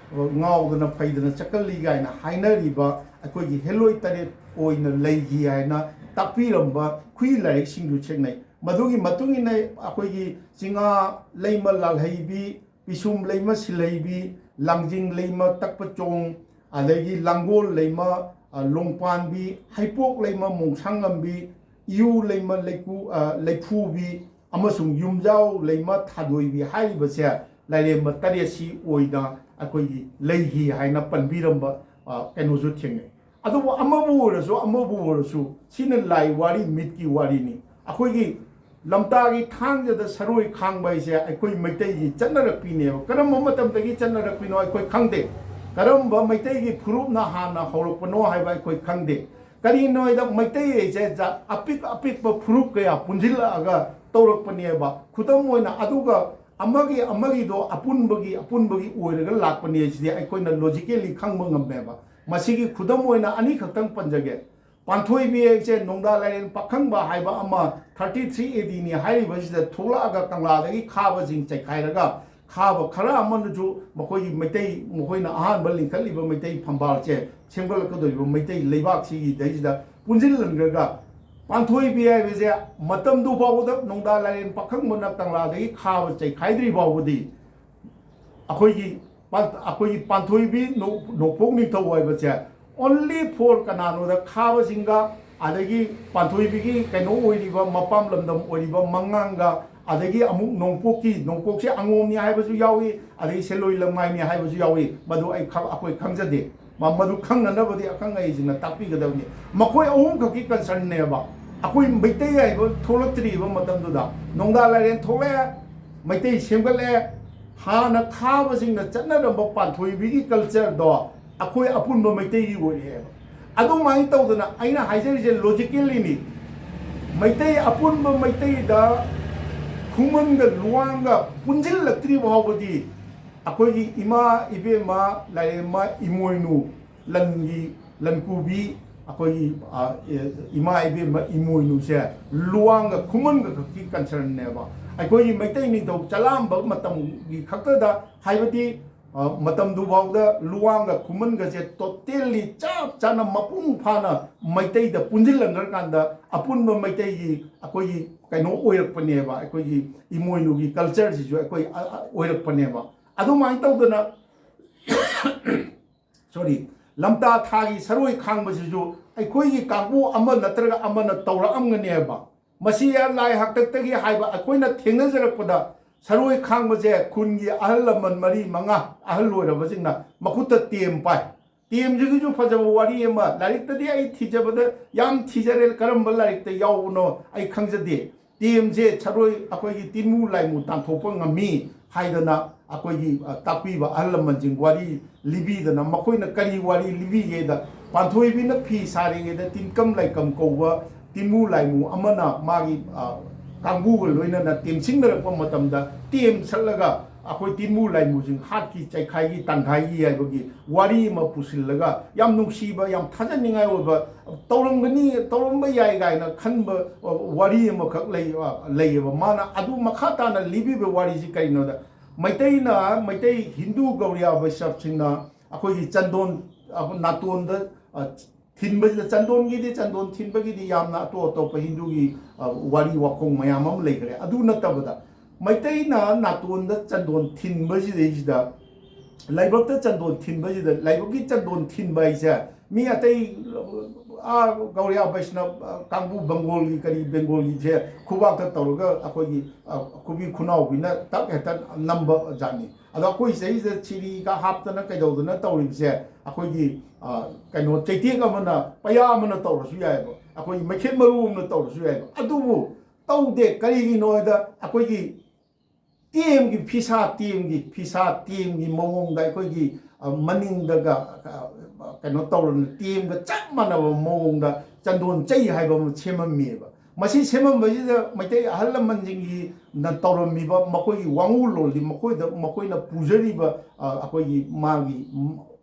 ꯉꯥꯎꯗꯅ ꯐꯩꯗꯅ ꯆꯠꯀꯜꯂꯤ ꯀꯥꯏꯅ ꯍꯥꯏꯅꯔꯤꯕ ꯑꯩꯈꯣꯏꯒꯤ ꯍꯦꯂꯣꯏ ꯇꯔꯦꯠ ꯑꯣꯏꯅ ꯂꯩꯈꯤ ꯍꯥꯏꯅ ꯇꯥꯛꯄꯤꯔꯝꯕ ꯈꯨꯏ ꯂꯥꯏꯔꯤꯛꯁꯤꯡꯗꯨ ꯊꯦꯡꯅꯩ꯫ ꯃꯗꯨꯒꯤ ꯃꯇꯨꯡ ꯏꯟꯅ ꯑꯩꯈꯣꯏꯒꯤ ꯆꯤꯉꯥ ꯂꯩꯃ ꯂꯥꯜꯍꯩꯕꯤ, ꯄꯤꯁꯨꯝ ꯂꯩꯃ ꯁꯤꯜꯍꯩꯕꯤ, ꯂꯥꯡꯖꯤꯡ ꯂꯩꯃ ꯇꯛꯄ ꯆꯣꯡ, ꯑꯗꯒꯤ ꯂꯥꯡꯒꯣꯜ ꯂꯩꯃ, ꯑ, ꯂꯣꯡꯄꯥꯟꯕꯤ, ꯍꯩꯄꯣꯛ ꯂꯩꯃ ꯃꯣꯡꯁꯥꯡꯉꯝꯕꯤ, ꯏꯌꯨ ꯂꯩꯃ ꯂꯩꯀꯨ-, ꯑ, ꯂꯩꯐꯨꯕꯤ ꯑꯃꯁꯨꯡ ꯌꯨꯝꯖꯥꯎ ꯂꯩꯃ ꯊꯥꯗꯣꯏꯕꯤ ꯍꯥꯏꯔꯤꯕꯁꯦ ꯂꯥꯏꯔꯦꯝꯕ ꯇꯔꯦꯠꯁꯤ ꯑꯣꯏꯅ ꯑꯩꯈꯣꯏꯒꯤ ꯂꯩꯈꯤ ꯍꯥꯏꯅ ꯄꯟꯕꯤꯔꯝꯕ, ꯑ, ꯀꯩꯅꯣꯁꯨ ꯊꯦꯡꯅꯩ꯫ ꯑꯗꯨꯕꯨ ꯑꯃꯕꯨ ꯑꯣꯏꯔꯁꯨ, ꯑꯃꯕꯨ ꯑꯣꯏꯔꯁꯨ, ꯁꯤꯅ ꯂꯥꯏ ꯋꯥꯔꯤ, ꯃꯤꯠꯀꯤ ꯋꯥꯔꯤꯅꯤ꯫ ꯑꯩꯈꯣꯏꯒꯤ ꯂꯝꯇꯥꯒꯤ ꯊꯥꯡꯖꯗ ꯁꯔꯣꯏ ꯈꯥꯡꯕ ꯍꯥꯏꯁꯦ ꯑꯩꯈꯣꯏ ꯃꯩꯇꯩꯒꯤ ꯆꯠꯅꯔꯛꯄꯤꯅꯦꯕ꯫ ꯀꯔꯝꯕ ꯃꯇꯝꯗꯒꯤ ꯆꯠꯅꯔꯛꯄꯤꯅꯣ ꯑꯩꯈꯣꯏ ꯈꯪꯗꯦ꯫ ꯀꯔꯝꯕ ꯃꯩꯇꯩꯒꯤ ꯐꯨꯔꯨꯞꯅ ꯍꯥꯟꯅ ꯍꯧꯔꯛꯄꯅꯣ ꯍꯥꯏꯕ ꯑꯩꯈꯣꯏ ꯈꯪꯗꯦ꯫ ꯀꯔꯤꯅꯣ ꯍꯥꯏꯗ ꯃꯩꯇꯩ ꯍꯥꯏꯁꯦ ꯖꯥꯠ ꯑꯄꯤꯛ ꯑꯄꯤꯛꯄ ꯐꯨꯔꯨꯞ ꯀꯌꯥ ꯄꯨꯟꯁꯤꯜꯂꯛꯑꯒ ꯇꯧꯔꯛꯄꯅꯦꯕ꯫ ꯈꯨꯗꯝ ꯑꯣꯏꯅ ꯑꯗꯨꯒ ꯑꯃꯒꯤ ꯑꯃꯒꯤꯗꯣ ꯑꯄꯨꯟꯕꯒꯤ ꯑꯄꯨꯟꯕꯒꯤ ꯑꯣꯏꯔꯒ ꯂꯥꯛꯄꯅꯦ ꯁꯤꯗꯤ ꯑꯩꯈꯣꯏꯅ ꯂꯣꯖꯤꯀꯦꯜꯂꯤ ꯈꯪꯕ ꯉꯝꯃꯦꯕ꯫ ꯃꯁꯤꯒꯤ ꯈꯨꯗꯝ ꯑꯣꯏꯅ ꯑꯅꯤꯈꯛꯇꯪ ꯄꯟꯖꯒꯦ꯫ ꯄꯥꯟꯊꯣꯏꯕꯤ ꯍꯥꯏꯁꯦ ꯅꯣꯡꯗꯥ ꯂꯥꯏꯔꯦꯟ ꯄꯥꯈꯪꯕ ꯍꯥꯏꯕ ꯑꯃ ꯊꯥꯔꯇꯤ ꯊ꯭ꯔꯤ ꯑꯦ ꯗꯤꯅꯤ ꯍꯥꯏꯔꯤꯕꯁꯤꯗ ꯊꯣꯛꯂꯛꯑꯒ ꯀꯪꯂꯥꯗꯒꯤ ꯈꯥꯕꯁꯤꯡ ꯆꯩꯈꯥꯏꯔꯒ ꯈꯥꯕ ꯈꯔ ꯑꯃꯅꯁꯨ ꯃꯈꯣꯏꯒꯤ ꯃꯩꯇꯩ, ꯃꯈꯣꯏꯅ ꯑꯍꯥꯟꯕ ꯂꯤꯡꯈꯠꯂꯤꯕ ꯃꯩꯇꯩ ꯐꯝꯕꯥꯜꯁꯦ ꯁꯦꯝꯒꯠꯂꯛꯀꯗꯧꯔꯤꯕ ꯃꯩꯇꯩ ꯂꯩꯕꯥꯛꯁꯤꯒꯤꯗꯩꯁꯤꯗ ꯄꯨꯟꯁꯤꯜꯍꯟꯈ꯭ꯔꯒ ꯄꯥꯟꯊꯣꯏꯕꯤ ꯍꯥꯏꯕꯁꯦ ꯃꯇꯝꯗꯨ ꯐꯥꯎꯕꯗ ꯅꯣꯡꯗꯥ ꯂꯥꯏꯔꯦꯟ ꯄꯥꯈꯪꯕꯅ ꯀꯪꯂꯥꯗꯒꯤ ꯈꯥꯕ ꯆꯩꯈꯥꯏꯗ꯭ꯔꯤ ꯐꯥꯎꯕꯗꯤ ꯑꯩꯈꯣꯏꯒꯤ ꯄꯥꯟ-, ꯑꯩꯈꯣꯏꯒꯤ ꯄꯥꯟꯊꯣꯏꯕꯤ ꯅꯣ-, ꯅꯣꯡꯄꯣꯛ ꯅꯤꯡꯊꯧ ꯍꯥꯏꯕꯁꯦ only for ꯀꯅꯥꯅꯣꯗ ꯈꯥꯕꯁꯤꯡꯒ ꯑꯗꯒꯤ ꯄꯥꯟꯊꯣꯏꯕꯤꯒꯤ ꯀꯩꯅꯣ ꯑꯣꯏꯔꯤꯕ ꯃꯄꯥꯝ ꯂꯝꯗꯝ ꯑꯣꯏꯔꯤꯕ ꯃꯉꯥꯡꯒ ꯑꯗꯒꯤ ꯑꯃꯨꯛ ꯅꯣꯡꯄꯣꯛꯀꯤ, ꯅꯣꯡꯄꯣꯛꯁꯦ ꯑꯉꯣꯝꯅꯤ ꯍꯥꯏꯕꯁꯨ ꯌꯥꯎꯏ, ꯑꯗꯒꯤ ꯁꯦꯂꯣꯏ ꯂꯃꯥꯏꯅꯤ ꯍꯥꯏꯕꯁꯨ ꯌꯥꯎꯏ꯫ ꯃꯗꯨ ꯑꯩ ꯈ-, ꯑꯩꯈꯣꯏ ꯈꯪꯖꯗꯦ꯫ ꯃ-, ꯃꯗꯨ ꯈꯪꯅꯅꯕꯗꯤ ꯑꯈꯪ ꯑꯍꯩꯁꯤꯡꯅ ꯇꯥꯛꯄꯤꯒꯗꯕꯅꯤ꯫ ꯃꯈꯣꯏ ꯑꯍꯨꯝꯈꯛꯀꯤ ꯀꯟꯁꯔꯟꯅꯦꯕ꯫ ꯑꯩꯈꯣꯏ ꯃꯩꯇꯩ ꯍꯥꯏꯕ ꯊꯣꯛꯂꯛꯇ꯭ꯔꯤꯕ ꯃꯇꯝꯗꯨꯗ ꯅꯣꯡꯗꯥ ꯂꯥꯏꯔꯦꯟ ꯊꯣꯛꯂꯛꯑꯦ, ꯃꯩꯇꯩ ꯁꯦꯝꯒꯠꯂꯛꯑꯦ, ꯍꯥꯟꯅ ꯈꯥꯕꯁꯤꯡꯅ ꯆꯠꯅꯔꯝꯕ ꯄꯥꯟꯊꯣꯏꯕꯤꯒꯤ ꯀꯜꯆꯔꯗꯣ ꯑꯩꯈꯣꯏ ꯑꯄꯨꯟꯕ ꯃꯩꯇꯩꯒꯤ ꯑꯣꯏꯔꯛꯑꯦꯕ꯫ ꯑꯗꯨꯃꯥꯏꯅ ꯇꯧꯗꯅ ꯑꯩꯅ ꯍꯥꯏꯖꯔꯤꯁꯦ ꯂꯣꯖꯤꯀꯦꯜꯂꯤꯅꯤ꯫ ꯃꯩꯇꯩ ꯑꯄꯨꯟꯕ ꯃꯩꯇꯩꯗ ꯈꯨꯃꯟꯒ ꯂꯨꯋꯥꯡꯒ ꯄꯨꯟꯁꯤꯜꯂꯛꯇ꯭ꯔꯤꯕ ꯐꯥꯎꯕꯗꯤ ꯑꯩꯈꯣꯏꯒꯤ ꯏꯃꯥ ꯏꯕꯦꯝꯃ ꯂꯥꯏꯔꯦꯝꯃ ꯏꯃꯣꯏꯅꯨ ꯂꯟꯒꯤ ꯂꯟꯀꯨꯕꯤ ꯑꯩꯈꯣꯏꯒꯤ, ꯑ, ꯏꯃꯥ ꯏꯕꯦꯝꯃ ꯏꯃꯣꯏꯅꯨꯁꯦ ꯂꯨꯋꯥꯡꯒ ꯈꯨꯃꯟꯒ ꯈꯛꯀꯤ ꯀꯟꯁꯔꯟꯅꯦꯕ꯫ ꯑꯩꯈꯣꯏꯒꯤ ꯃꯩꯇꯩ ꯅꯤꯡꯊꯧ ꯆꯂꯥꯝꯕ ꯃꯇꯝꯒꯤ ꯈꯛꯇꯗ ꯍꯥꯏꯕꯗꯤ, ꯑ, ꯃꯇꯝꯗꯨꯐꯥꯎꯗ ꯂꯨꯋꯥꯡꯒ ꯈꯨꯃꯟꯒꯁꯦ ꯇꯣꯇꯦꯜꯂꯤ ꯆꯞ ꯆꯥꯅ ꯃꯄꯨꯡ ꯐꯥꯅ ꯃꯩꯇꯩꯗ ꯄꯨꯟꯁꯤꯜꯍꯟꯈ꯭ꯔꯀꯥꯟꯗ ꯑꯄꯨꯟꯕ ꯃꯩꯇꯩꯒꯤ ꯑꯩꯈꯣꯏꯒꯤ ꯀꯩꯅꯣ ꯑꯣꯏꯔꯛꯄꯅꯦꯕ꯫ ꯑꯩꯈꯣꯏꯒꯤ ꯏꯃꯣꯏꯅꯨꯒꯤ ꯀꯜꯆꯔꯁꯤꯁꯨ ꯑꯩꯈꯣꯏ, ꯑ, ꯑ, ꯑꯣꯏꯔꯛꯄꯅꯦꯕ꯫ ꯑꯗꯨꯃꯥꯏꯅ ꯇꯧꯗꯅ ꯁꯣꯔꯤ, ꯂꯝꯇꯥ ꯊꯥꯒꯤ ꯁꯔꯣꯏ ꯈꯥꯡꯕꯁꯤꯁꯨ ꯑꯩꯈꯣꯏꯒꯤ ꯀꯥꯡꯕꯨ ꯑꯃ ꯅꯠꯇ꯭ꯔꯒ ꯑꯃꯅ ꯇꯧꯔꯛꯑꯝꯒꯅꯦꯕ꯫ ꯃꯁꯤ ꯂꯥꯏ ꯍꯥꯛꯇꯛꯇꯒꯤ ꯍꯥꯏꯕ ꯑꯩꯈꯣꯏꯅ ꯊꯦꯡꯅꯖꯔꯛꯄꯗ ꯁꯔꯣꯏ ꯈꯥꯡꯕꯁꯦ ꯈꯨꯟꯒꯤ ꯑꯍꯜ ꯂꯃꯟ ꯃꯔꯤ ꯃꯉꯥ ꯑꯍꯜ ꯑꯣꯏꯔꯕꯁꯤꯡꯅ ꯃꯈꯨꯠꯇ ꯇꯦꯝ ꯄꯥꯏ꯫ ꯇꯦꯝꯁꯤꯒꯤꯁꯨ ꯐꯖꯕ ꯋꯥꯔꯤ ꯑꯃ ꯂꯥꯏꯔꯤꯛꯇꯗꯤ ꯑꯩ ꯊꯤꯖꯕꯗ ꯌꯥꯝ ꯊꯤꯖꯔꯦ, ꯀꯔꯝꯕ ꯂꯥꯏꯔꯤꯛꯇ ꯌꯥꯎꯕꯅꯣ ꯑꯩ ꯈꯪꯖꯗꯦ꯫ ꯇꯦꯝꯁꯦ ꯁꯔꯣꯏ ꯑꯩꯈꯣꯏꯒꯤ ꯇꯤꯟꯃꯨ ꯂꯥꯏꯃꯨ ꯇꯥꯟꯊꯣꯛꯄ ꯉꯝꯃꯤ ꯍꯥꯏꯗꯅ ꯑꯩꯈꯣꯏꯒꯤ, ꯑ, ꯇꯥꯛꯄꯤꯕ ꯑꯍꯜ ꯂꯃꯟꯁꯤꯡ ꯋꯥꯔꯤ ꯂꯤꯕꯤꯗꯅ, ꯃꯈꯣꯏꯅ ꯀꯔꯤ ꯋꯥꯔꯤ ꯂꯤꯕꯤꯒꯦꯗ ꯄꯥꯟꯊꯣꯏꯕꯤꯅ ꯐꯤ ꯁꯥꯔꯤꯉꯩꯗ ꯇꯤꯟꯀꯝ ꯂꯥꯏꯀꯝ ꯀꯧꯕ ꯇꯤꯟꯃꯨ ꯂꯥꯏꯃꯨ ꯑꯃꯅ ꯃꯥꯒꯤ, ꯑ, ꯀꯥꯡꯕꯨꯒ ꯂꯣꯏꯅꯅ ꯇꯦꯝꯁꯤꯡꯅꯔꯛꯄ ꯃꯇꯝꯗ, ꯇꯦꯝꯁꯠꯂꯒ ꯑꯩꯈꯣꯏ ꯇꯤꯟꯃꯨ ꯂꯥꯏꯃꯨꯁꯤꯡ ꯍꯥꯠꯈꯤ, ꯆꯩꯈꯥꯏꯈꯤ, ꯇꯥꯟꯈꯥꯏꯈꯤ ꯍꯥꯏꯕꯒꯤ ꯋꯥꯔꯤ ꯑꯃ ꯄꯨꯁꯤꯜꯂꯒ, ꯌꯥꯝ ꯅꯨꯡꯁꯤꯕ, ꯌꯥꯝ ꯊꯥꯖꯅꯤꯡꯉꯥꯏ ꯑꯣꯏꯕ, ꯇꯧꯔꯝꯒꯅꯤ, ꯇꯧꯔꯝꯕ ꯌꯥꯏ ꯀꯥꯏꯅ ꯈꯟꯕ, ꯑ, ꯋꯥꯔꯤ ꯑꯃꯈꯛ ꯂꯩ-, ꯑ, ꯂꯩꯌꯦꯕ꯫ ꯃꯥꯅ ꯑꯗꯨ ꯃꯈꯥ ꯇꯥꯅ ꯂꯤꯕꯤꯕ ꯋꯥꯔꯤꯁꯤ ꯀꯔꯤꯅꯣꯗ, ꯃꯩꯇꯩꯅ, ꯃꯩꯇꯩ ꯍꯤꯟꯗꯨ ꯒꯧꯔꯤꯌꯥ ꯕꯩꯁꯅꯕꯁꯤꯡꯅ ꯑꯩꯈꯣꯏꯒꯤ ꯆꯟꯗꯣꯟ, ꯑ, ꯅꯥꯇꯣꯟꯗ, ꯑ, ꯊꯤꯟꯕꯁꯤꯗ, ꯆꯟꯗꯣꯟꯒꯤꯗꯤ, ꯆꯟꯗꯣꯟ ꯊꯤꯟꯕꯒꯤꯗꯤ ꯌꯥꯝꯅ ꯑꯇꯣꯞ ꯑꯇꯣꯞꯄ ꯍꯤꯟꯗꯨꯒꯤ, ꯑ, ꯋꯥꯔꯤ ꯋꯥꯈꯣꯡ ꯃꯌꯥꯝ ꯑꯃ ꯂꯩꯈ꯭ꯔꯦ꯫ ꯑꯗꯨ ꯅꯠꯇꯕꯗ ꯃꯩꯇꯩꯅ ꯅꯥꯇꯣꯟꯗ ꯆꯟꯗꯣꯟ ꯊꯤꯟꯕꯁꯤꯗꯩꯁꯤꯗ, ꯂꯥꯏꯕꯛꯇ ꯆꯟꯗꯣꯟ ꯊꯤꯟꯕꯁꯤꯗ, ꯂꯥꯏꯕꯛꯀꯤ ꯆꯟꯗꯣꯟ ꯊꯤꯟꯕ ꯍꯥꯏꯁꯦ ꯃꯤ ꯑꯇꯩ, ꯑ, ꯒꯧꯔꯤꯌꯥ ꯕꯩꯁꯅꯕ, ꯑ, ꯀꯥꯡꯕꯨ, ꯕꯦꯡꯒꯣꯜꯒꯤ, ꯀꯔꯤ, ꯕꯦꯡꯒꯣꯜꯒꯤꯁꯦ ꯈꯨꯕꯥꯛꯇ ꯇꯧꯔꯒ ꯑꯩꯈꯣꯏꯒꯤ, ꯑ, ꯈꯨꯕꯤ ꯈꯨꯅꯥꯎꯕꯤꯅ ꯇꯛ ꯍꯦꯛꯇ ꯅꯝꯕ ꯖꯥꯠꯅꯤ꯫ ꯑꯗꯣ ꯑꯩꯈꯣꯏ ꯁꯤꯗꯩꯁꯤꯗ ꯁꯤꯔꯤꯒ ꯍꯥꯞꯇꯅ ꯀꯩꯗꯧꯗꯅ ꯇꯧꯔꯤꯕꯁꯦ, ꯑꯩꯈꯣꯏꯒꯤ, ꯑ, ꯀꯩꯅꯣ, ꯆꯩꯇꯦꯛ ꯑꯃꯅ, ꯄꯩꯌꯥ ꯑꯃꯅ ꯇꯧꯔꯁꯨ ꯌꯥꯏꯑꯕ, ꯑꯩꯈꯣꯏꯒꯤ ꯃꯩꯈꯦꯠ ꯃꯔꯨ ꯑꯃꯅ ꯇꯧꯔꯁꯨ ꯌꯥꯏꯑꯕ꯫ ꯑꯗꯨꯕꯨ ꯇꯧꯗꯦ꯫ ꯀꯔꯤꯒꯤꯅꯣ ꯍꯥꯏꯗ, ꯑꯩꯈꯣꯏꯒꯤ ꯇꯦꯝꯒꯤ ꯐꯤꯁꯥ ꯇꯦꯝꯒꯤ, ꯐꯤꯁꯥ ꯇꯦꯝꯒꯤ ꯃꯑꯣꯡꯗ ꯑꯩꯈꯣꯏꯒꯤ, ꯑ, ꯃꯅꯤꯡꯗꯒ, ꯑ, ꯀꯩꯅꯣ ꯇꯧꯔꯅ ꯇꯦꯝꯒ ꯆꯞ ꯃꯥꯟꯅꯕ ꯃꯑꯣꯡꯗ ꯆꯟꯗꯣꯟ ꯆꯩ ꯍꯥꯏꯕ ꯑꯃ ꯁꯦꯝꯃꯝꯃꯦꯕ꯫ ꯃꯁꯤ ꯁꯦꯝꯃꯝꯕꯁꯤꯗ ꯃꯩꯇꯩ ꯑꯍꯜ ꯂꯃꯟꯁꯤꯡꯒꯤ ꯅ ꯇꯧꯔꯝꯃꯤꯕ ꯃꯈꯣꯏꯒꯤ ꯋꯥꯉꯨꯂꯣꯟꯗꯤ, ꯃꯈꯣꯏꯗ, ꯃꯈꯣꯏꯅ ꯄꯨꯖꯔꯤꯕ, ꯑ, ꯑꯩꯈꯣꯏꯒꯤ ꯃꯥꯒꯤ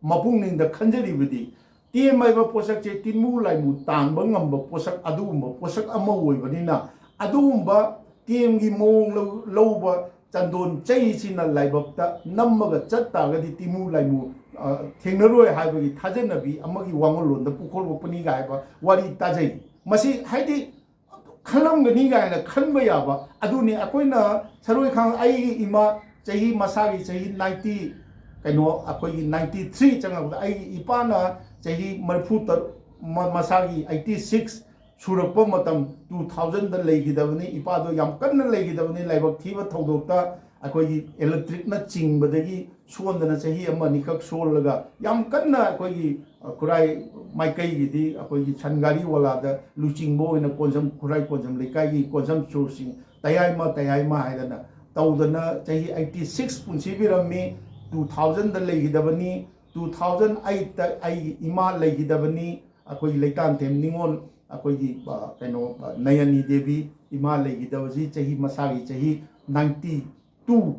ꯃꯄꯨꯛꯅꯤꯡꯗ ꯈꯟꯖꯔꯤꯕꯗꯤ, ꯇꯦꯝ ꯍꯥꯏꯕ ꯄꯣꯠꯁꯛꯁꯦ ꯇꯤꯟꯃꯨ ꯂꯥꯏꯃꯨ ꯇꯥꯟꯕ ꯉꯝꯕ ꯄꯣꯠꯁꯛ, ꯑꯗꯨꯒꯨꯝꯕ ꯄꯣꯠꯁꯛ ꯑꯃ ꯑꯣꯏꯕꯅꯤꯅ, ꯑꯗꯨꯒꯨꯝꯕ ꯇꯦꯝꯒꯤ ꯃꯑꯣꯡ ꯂꯧ-, ꯂꯧꯕ ꯆꯟꯗꯣꯟ ꯆꯩꯁꯤꯅ ꯂꯥꯏꯕꯛꯇ ꯅꯝꯃꯒ ꯆꯠ ꯇꯥꯔꯒꯗꯤ ꯇꯤꯟꯃꯨ ꯂꯥꯏꯃꯨ, ꯑ, ꯊꯦꯡꯅꯔꯣꯏ ꯍꯥꯏꯕꯒꯤ ꯊꯥꯖꯅꯕꯤ ꯑꯃꯒꯤ ꯋꯥꯉꯨꯂꯣꯟꯗ ꯄꯨꯊꯣꯔꯛꯄꯅꯤ ꯀꯥꯏ ꯍꯥꯏꯕ ꯋꯥꯔꯤ ꯇꯥꯖꯩ꯫ ꯃꯁꯤ ꯍꯥꯏꯗꯤ ꯈꯜꯂꯝꯒꯅꯤ ꯀꯥꯏꯅ ꯈꯟꯕ ꯌꯥꯕ ꯑꯗꯨꯅꯤ꯫ ꯑꯩꯈꯣꯏꯅ ꯁꯔꯣꯏ ꯈꯥꯡ, ꯑꯩꯒꯤ ꯏꯃꯥ ꯆꯍꯤ ꯃꯁꯥꯒꯤ ꯆꯍꯤ ninety, ꯀꯩꯅꯣ, ꯑꯩꯈꯣꯏꯒꯤ ninety three ꯆꯪꯉꯛꯄꯗ, ꯑꯩꯒꯤ ꯏꯄꯥꯅ ꯆꯍꯤ ꯃꯔꯤꯐꯨ ꯇꯔꯨꯛ, ꯃ-, ꯃꯁꯥꯒꯤ eighty six ꯁꯨꯔꯛꯄ ꯃꯇꯝ, two thousand ꯗ ꯂꯩꯈꯤꯗꯕꯅꯤ꯫ ꯏꯄꯥꯗꯣ ꯌꯥꯝ ꯀꯟꯅ ꯂꯩꯈꯤꯗꯕꯅꯤ ꯂꯥꯏꯕꯛ ꯊꯤꯕ ꯊꯧꯗꯣꯛꯇ꯫ ꯑꯩꯈꯣꯏꯒꯤ electric ꯅ ꯆꯤꯡꯕꯗꯒꯤ ꯁꯣꯟꯗꯅ ꯆꯍꯤ ꯑꯃ ꯑꯅꯤꯈꯛ ꯁꯣꯜꯂꯒ, ꯌꯥꯝ ꯀꯟꯅ ꯑꯩꯈꯣꯏꯒꯤ, ꯑ, ꯈꯨꯔꯥꯏ ꯃꯥꯏꯀꯩꯒꯤꯗꯤ ꯑꯩꯈꯣꯏꯒꯤ ꯁꯟ ꯒꯥꯔꯤ ꯋꯥꯂꯥꯗ ꯂꯨꯆꯤꯡꯕ ꯑꯣꯏꯅ ꯀꯣꯟꯖꯝ, ꯈꯨꯔꯥꯏ ꯀꯣꯟꯖꯝ ꯂꯩꯀꯥꯏꯒꯤ ꯀꯣꯟꯖꯝ ꯆꯨꯔꯁꯤꯡ, ꯇꯌꯥꯏꯃ, ꯇꯌꯥꯏꯃ ꯍꯥꯏꯗꯅ ꯇꯧꯗꯅ ꯆꯍꯤ eighty six ꯄꯨꯟꯁꯤꯕꯤꯔꯝꯃꯤ꯫ Two thousand ꯗ ꯂꯩꯈꯤꯗꯕꯅꯤ꯫ ꯇꯨ ꯊꯥꯎꯖꯟ ꯑꯩꯠꯇ ꯑꯩꯒꯤ ꯏꯃꯥ ꯂꯩꯈꯤꯗꯕꯅꯤ꯫ ꯑꯩꯈꯣꯏꯒꯤ ꯂꯩꯇꯥꯟꯊꯦꯝ ꯅꯤꯉꯣꯜ, ꯑꯩꯈꯣꯏꯒꯤ, ꯑ, ꯀꯩꯅꯣ, ꯑ, ꯅꯌꯅꯤ ꯗꯦꯕꯤ ꯏꯃꯥ ꯂꯩꯈꯤꯗꯕꯁꯤ ꯆꯍꯤ, ꯃꯁꯥꯒꯤ ꯆꯍꯤ ꯅꯥꯏꯟꯇꯤ ꯇꯨ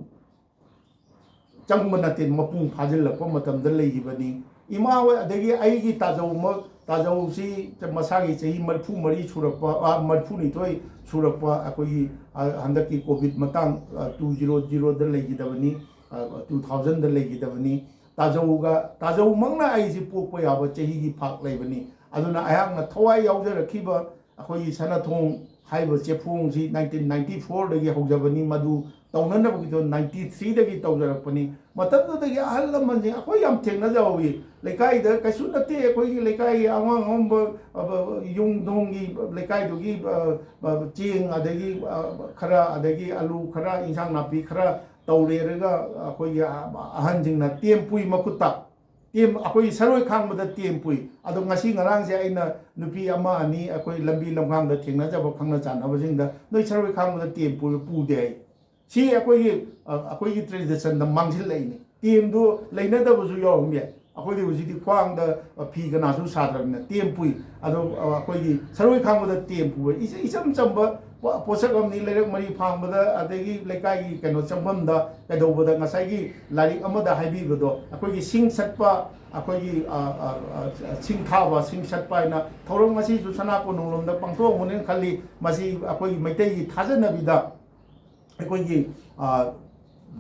ꯆꯪꯕ ꯅꯠꯇꯦ, ꯃꯄꯨꯡ ꯐꯥꯖꯤꯜꯂꯛꯄ ꯃꯇꯝꯗ ꯂꯩꯈꯤꯕꯅꯤ꯫ ꯏꯃꯥ ꯍꯣꯏ, ꯑꯗꯒꯤ ꯑꯩꯒꯤ ꯇꯥꯖꯧꯃꯛ, ꯇꯥꯖꯧꯁꯤ ꯃꯁꯥꯒꯤ ꯆꯍꯤ ꯃꯔꯤꯐꯨ ꯃꯔꯤ ꯁꯨꯔꯛꯄ, ꯑ, ꯃꯔꯤꯐꯨ ꯅꯤꯊꯣꯏ ꯁꯨꯔꯛꯄ, ꯑꯩꯈꯣꯏꯒꯤ, ꯑ, ꯍꯟꯗꯛꯀꯤ ꯀꯣꯚꯤꯗ ꯃꯇꯥꯡ, ꯑ, ꯇꯨ ꯖꯤꯔꯣ ꯖꯤꯔꯣꯗ ꯂꯩꯈꯤꯗꯕꯅꯤ, ꯑ, ꯇꯨ ꯊꯥꯎꯖꯟꯗ ꯂꯩꯈꯤꯗꯕꯅꯤ꯫ ꯇꯥꯖꯧꯒ, ꯇꯥꯖꯧꯃꯛꯅ ꯑꯩꯁꯤ ꯄꯣꯛꯄ ꯌꯥꯕ ꯆꯍꯤꯒꯤ ꯐꯥꯛ ꯂꯩꯕꯅꯤ꯫ ꯑꯗꯨꯅ ꯑꯩꯍꯥꯛꯅ ꯊꯋꯥꯏ ꯌꯥꯎꯖꯔꯛꯈꯤꯕ ꯑꯩꯈꯣꯏꯒꯤ ꯁꯅꯥꯊꯣꯡ ꯍꯥꯏꯕ ꯆꯦꯐꯣꯡꯁꯤ ꯅꯥꯏꯟꯇꯤꯟ ꯅꯥꯏꯟꯇꯤ ꯐꯣꯔꯗꯒꯤ ꯍꯧꯖꯕꯅꯤ꯫ ꯃꯗꯨ ꯇꯧꯅꯅꯕꯒꯤꯗꯣ ꯅꯥꯏꯟꯇꯤ ꯊ꯭ꯔꯤꯗꯒꯤ ꯇꯧꯖꯔꯛꯄꯅꯤ꯫ ꯃꯇꯝꯗꯨꯗꯒꯤ ꯑꯍꯜ ꯂꯃꯟꯁꯤꯡ ꯑꯩꯈꯣꯏ ꯌꯥꯝ ꯊꯦꯡꯅꯖꯍꯧꯋꯤ꯫ ꯂꯩꯀꯥꯏꯗ ꯀꯩꯁꯨ ꯅꯠꯇꯦ, ꯑꯩꯈꯣꯏꯒꯤ ꯂꯩꯀꯥꯏꯒꯤ ꯑꯉꯥꯡ ꯑꯉꯝꯕ, ꯑ, ꯌꯨꯝꯊꯣꯡꯒꯤ, ꯂꯩꯀꯥꯏꯗꯨꯒꯤ, ꯑ, ꯑ, ꯆꯦꯡ, ꯑꯗꯒꯤ, ꯑ, ꯈꯔ, ꯑꯗꯒꯤ ꯑꯂꯨ ꯈꯔ, ꯏꯟꯁꯥꯡ ꯅꯥꯄꯤ ꯈꯔ ꯇꯧꯔꯦꯔꯒ ꯑꯩꯈꯣꯏꯒꯤ ꯑꯍꯟꯁꯤꯡꯅ ꯇꯦꯝꯄꯨꯏ ꯃꯈꯨꯠꯇ, ꯇꯦꯝ-, ꯑꯩꯈꯣꯏꯒꯤ ꯁꯔꯣꯏ ꯈꯥꯡꯕꯗ ꯇꯦꯝꯄꯨꯏ꯫ ꯑꯗꯣ ꯉꯁꯤ ꯉꯔꯥꯡꯁꯦ ꯑꯩꯅ ꯅꯨꯄꯤ ꯑꯃ ꯑꯅꯤ ꯑꯩꯈꯣꯏ ꯂꯝꯕꯤ ꯂꯝꯈꯥꯡꯗ ꯊꯦꯡꯅꯖꯕ ꯈꯪꯅ ꯆꯥꯟꯅꯕꯁꯤꯡꯗ, "ꯅꯣꯏ ꯁꯔꯣꯏ ꯈꯥꯡꯕꯗ ꯇꯦꯝꯄꯨꯏ ꯄꯨꯗꯦ" ꯍꯥꯏ꯫ ꯁꯤ ꯑꯩꯈꯣꯏꯒꯤ, ꯑ, ꯑꯩꯈꯣꯏꯒꯤ ꯇ꯭ꯔꯦꯗꯤꯁꯟꯗ ꯃꯥꯡꯁꯤꯜꯂꯛꯏꯅꯤ꯫ ꯇꯦꯝꯗꯨ ꯂꯩꯅꯗꯕꯁꯨ ꯌꯥꯎꯔꯝꯕ ꯌꯥꯏ꯫ ꯑꯩꯈꯣꯏꯗꯤ ꯍꯧꯖꯤꯛꯇꯤ ꯈ꯭ꯋꯥꯡꯗ, ꯑ, ꯐꯤ ꯀꯅꯥꯁꯨ ꯁꯥꯗ꯭ꯔꯕꯅꯤꯅ ꯇꯦꯝ ꯄꯨꯏ꯫ ꯑꯗꯣ, ꯑ, ꯑꯩꯈꯣꯏꯒꯤ ꯁꯔꯣꯏ ꯈꯥꯡꯕꯗ ꯇꯦꯝ ꯄꯨꯕ ꯏꯆ-, ꯏꯆꯝ ꯆꯝꯕ ꯄꯣ-, ꯄꯣꯠꯁꯛ ꯑꯃꯅꯤ꯫ ꯂꯩꯔꯛ ꯃꯔꯤ ꯐꯥꯡꯕꯗ, ꯑꯗꯒꯤ ꯂꯩꯀꯥꯏꯒꯤ ꯀꯩꯅꯣ ꯆꯪꯐꯝꯗ ꯀꯩꯗꯧꯕꯗ ꯉꯁꯥꯏꯒꯤ ꯂꯥꯏꯔꯤꯛ ꯑꯃꯗ ꯍꯥꯏꯕꯤꯕꯗꯣ, ꯑꯩꯈꯣꯏꯒꯤ ꯁꯤꯡ ꯁꯠꯄ, ꯑꯩꯈꯣꯏꯒꯤ, ꯑ, ꯑ, ꯑ, ꯁꯤꯡ ꯊꯥꯕ, ꯁꯤꯡ ꯁꯠꯄ ꯍꯥꯏꯅ ꯊꯧꯔꯝ ꯉꯁꯤꯁꯨ ꯁꯅꯥ ꯀꯣꯅꯨꯡꯂꯣꯝꯗ ꯄꯥꯡꯊꯣꯛꯑꯝꯒꯅꯤꯅ ꯈꯜꯂꯤ꯫ ꯃꯁꯤ ꯑꯩꯈꯣꯏꯒꯤ ꯃꯩꯇꯩꯒꯤ ꯊꯥꯖꯅꯕꯤꯗ ꯑꯩꯈꯣꯏꯒꯤ, ꯑ,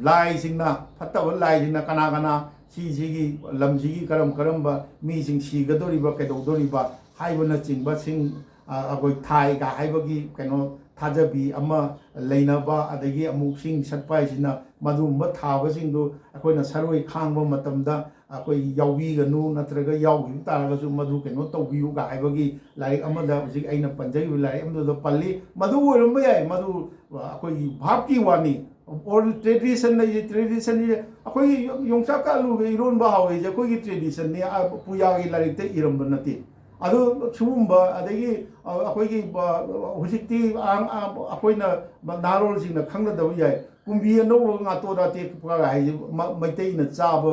ꯂꯥꯏꯁꯤꯡꯅ, ꯐꯠꯇꯕ ꯂꯥꯏꯁꯤꯡꯅ ꯀꯅꯥ ꯀꯅꯥ ꯁꯤꯁꯤꯒꯤ ꯂꯝꯁꯤꯒꯤ ꯀꯔꯝ ꯀꯔꯝꯕ ꯃꯤꯁꯤꯡ ꯁꯤꯒꯗꯧꯔꯤꯕ, ꯀꯩꯗꯧꯗꯧꯔꯤꯕ ꯍꯥꯏꯕꯅꯆꯤꯡꯕꯁꯤꯡ, ꯑ, ꯑꯩꯈꯣꯏ ꯊꯥꯏꯒ ꯍꯥꯏꯕꯒꯤ ꯀꯩꯅꯣ ꯊꯥꯖꯕꯤ ꯑꯃ ꯂꯩꯅꯕ, ꯑꯗꯒꯤ ꯑꯃꯨꯛ ꯁꯤꯡ ꯁꯠꯄ ꯍꯥꯏꯁꯤꯅ ꯃꯗꯨꯒꯨꯝꯕ ꯊꯥꯕꯁꯤꯡꯗꯨ ꯑꯩꯈꯣꯏꯅ ꯁꯔꯣꯏ ꯈꯥꯡꯕ ꯃꯇꯝꯗ ꯑꯩꯈꯣꯏ ꯌꯥꯎꯕꯤꯒꯅꯨ, ꯅꯠꯇ꯭ꯔꯒ ꯌꯥꯎꯈꯤꯕ ꯇꯥꯔꯒꯁꯨ ꯃꯗꯨ ꯀꯩꯅꯣ ꯇꯧꯕꯤꯌꯨꯒ ꯍꯥꯏꯕꯒꯤ ꯂꯥꯏꯔꯤꯛ ꯑꯃꯗ, ꯍꯧꯖꯤꯛ ꯑꯩꯅ ꯄꯟꯖꯈꯤꯕ ꯂꯥꯏꯔꯤꯛ ꯑꯃꯗꯨꯗ ꯄꯜꯂꯤ꯫ ꯃꯗꯨ ꯑꯣꯏꯔꯝꯕ ꯌꯥꯏ, ꯃꯗꯨ ꯑꯩꯈꯣꯏꯒꯤ ꯚꯥꯞꯀꯤ ꯋꯥꯅꯤ꯫ ꯑꯣꯔ ꯇ꯭ꯔꯦꯗꯤꯁꯟ ꯍꯥꯏꯁꯦ, ꯇ꯭ꯔꯦꯗꯤꯁꯟ ꯍꯥꯏꯁꯦ ꯑꯩꯈꯣꯏꯒꯤ ꯌꯣ-, ꯌꯣꯡꯆꯥꯛꯀ ꯑꯂꯨꯒ ꯏꯔꯣꯟꯕ ꯍꯥꯎꯋꯦꯁꯦ ꯑꯩꯈꯣꯏꯒꯤ ꯇ꯭ꯔꯦꯗꯤꯁꯟꯅꯤ, ꯑ, ꯄꯨꯌꯥꯒꯤ ꯂꯥꯏꯔꯤꯛꯇ ꯏꯔꯝꯕ ꯅꯠꯇꯦ꯫ ꯑꯗꯨ ꯁꯤꯒꯨꯝꯕ, ꯑꯗꯒꯤ ꯑ, ꯑꯩꯈꯣꯏꯒꯤ ꯑ, ꯍꯧꯖꯤꯛꯇꯤ ꯑꯉꯥꯡ, ꯑ, ꯑꯩꯈꯣꯏꯅ ꯅꯍꯥꯔꯣꯜꯁꯤꯡꯅ ꯈꯪꯅꯗꯕ ꯌꯥꯏ, ꯀꯨꯝꯕꯤ ꯑꯅꯧꯕ ꯉꯥꯇꯣꯟ ꯑꯇꯦꯛꯄ ꯍꯥꯏꯁꯦ ꯃ-, ꯃꯩꯇꯩꯅ ꯆꯥꯕ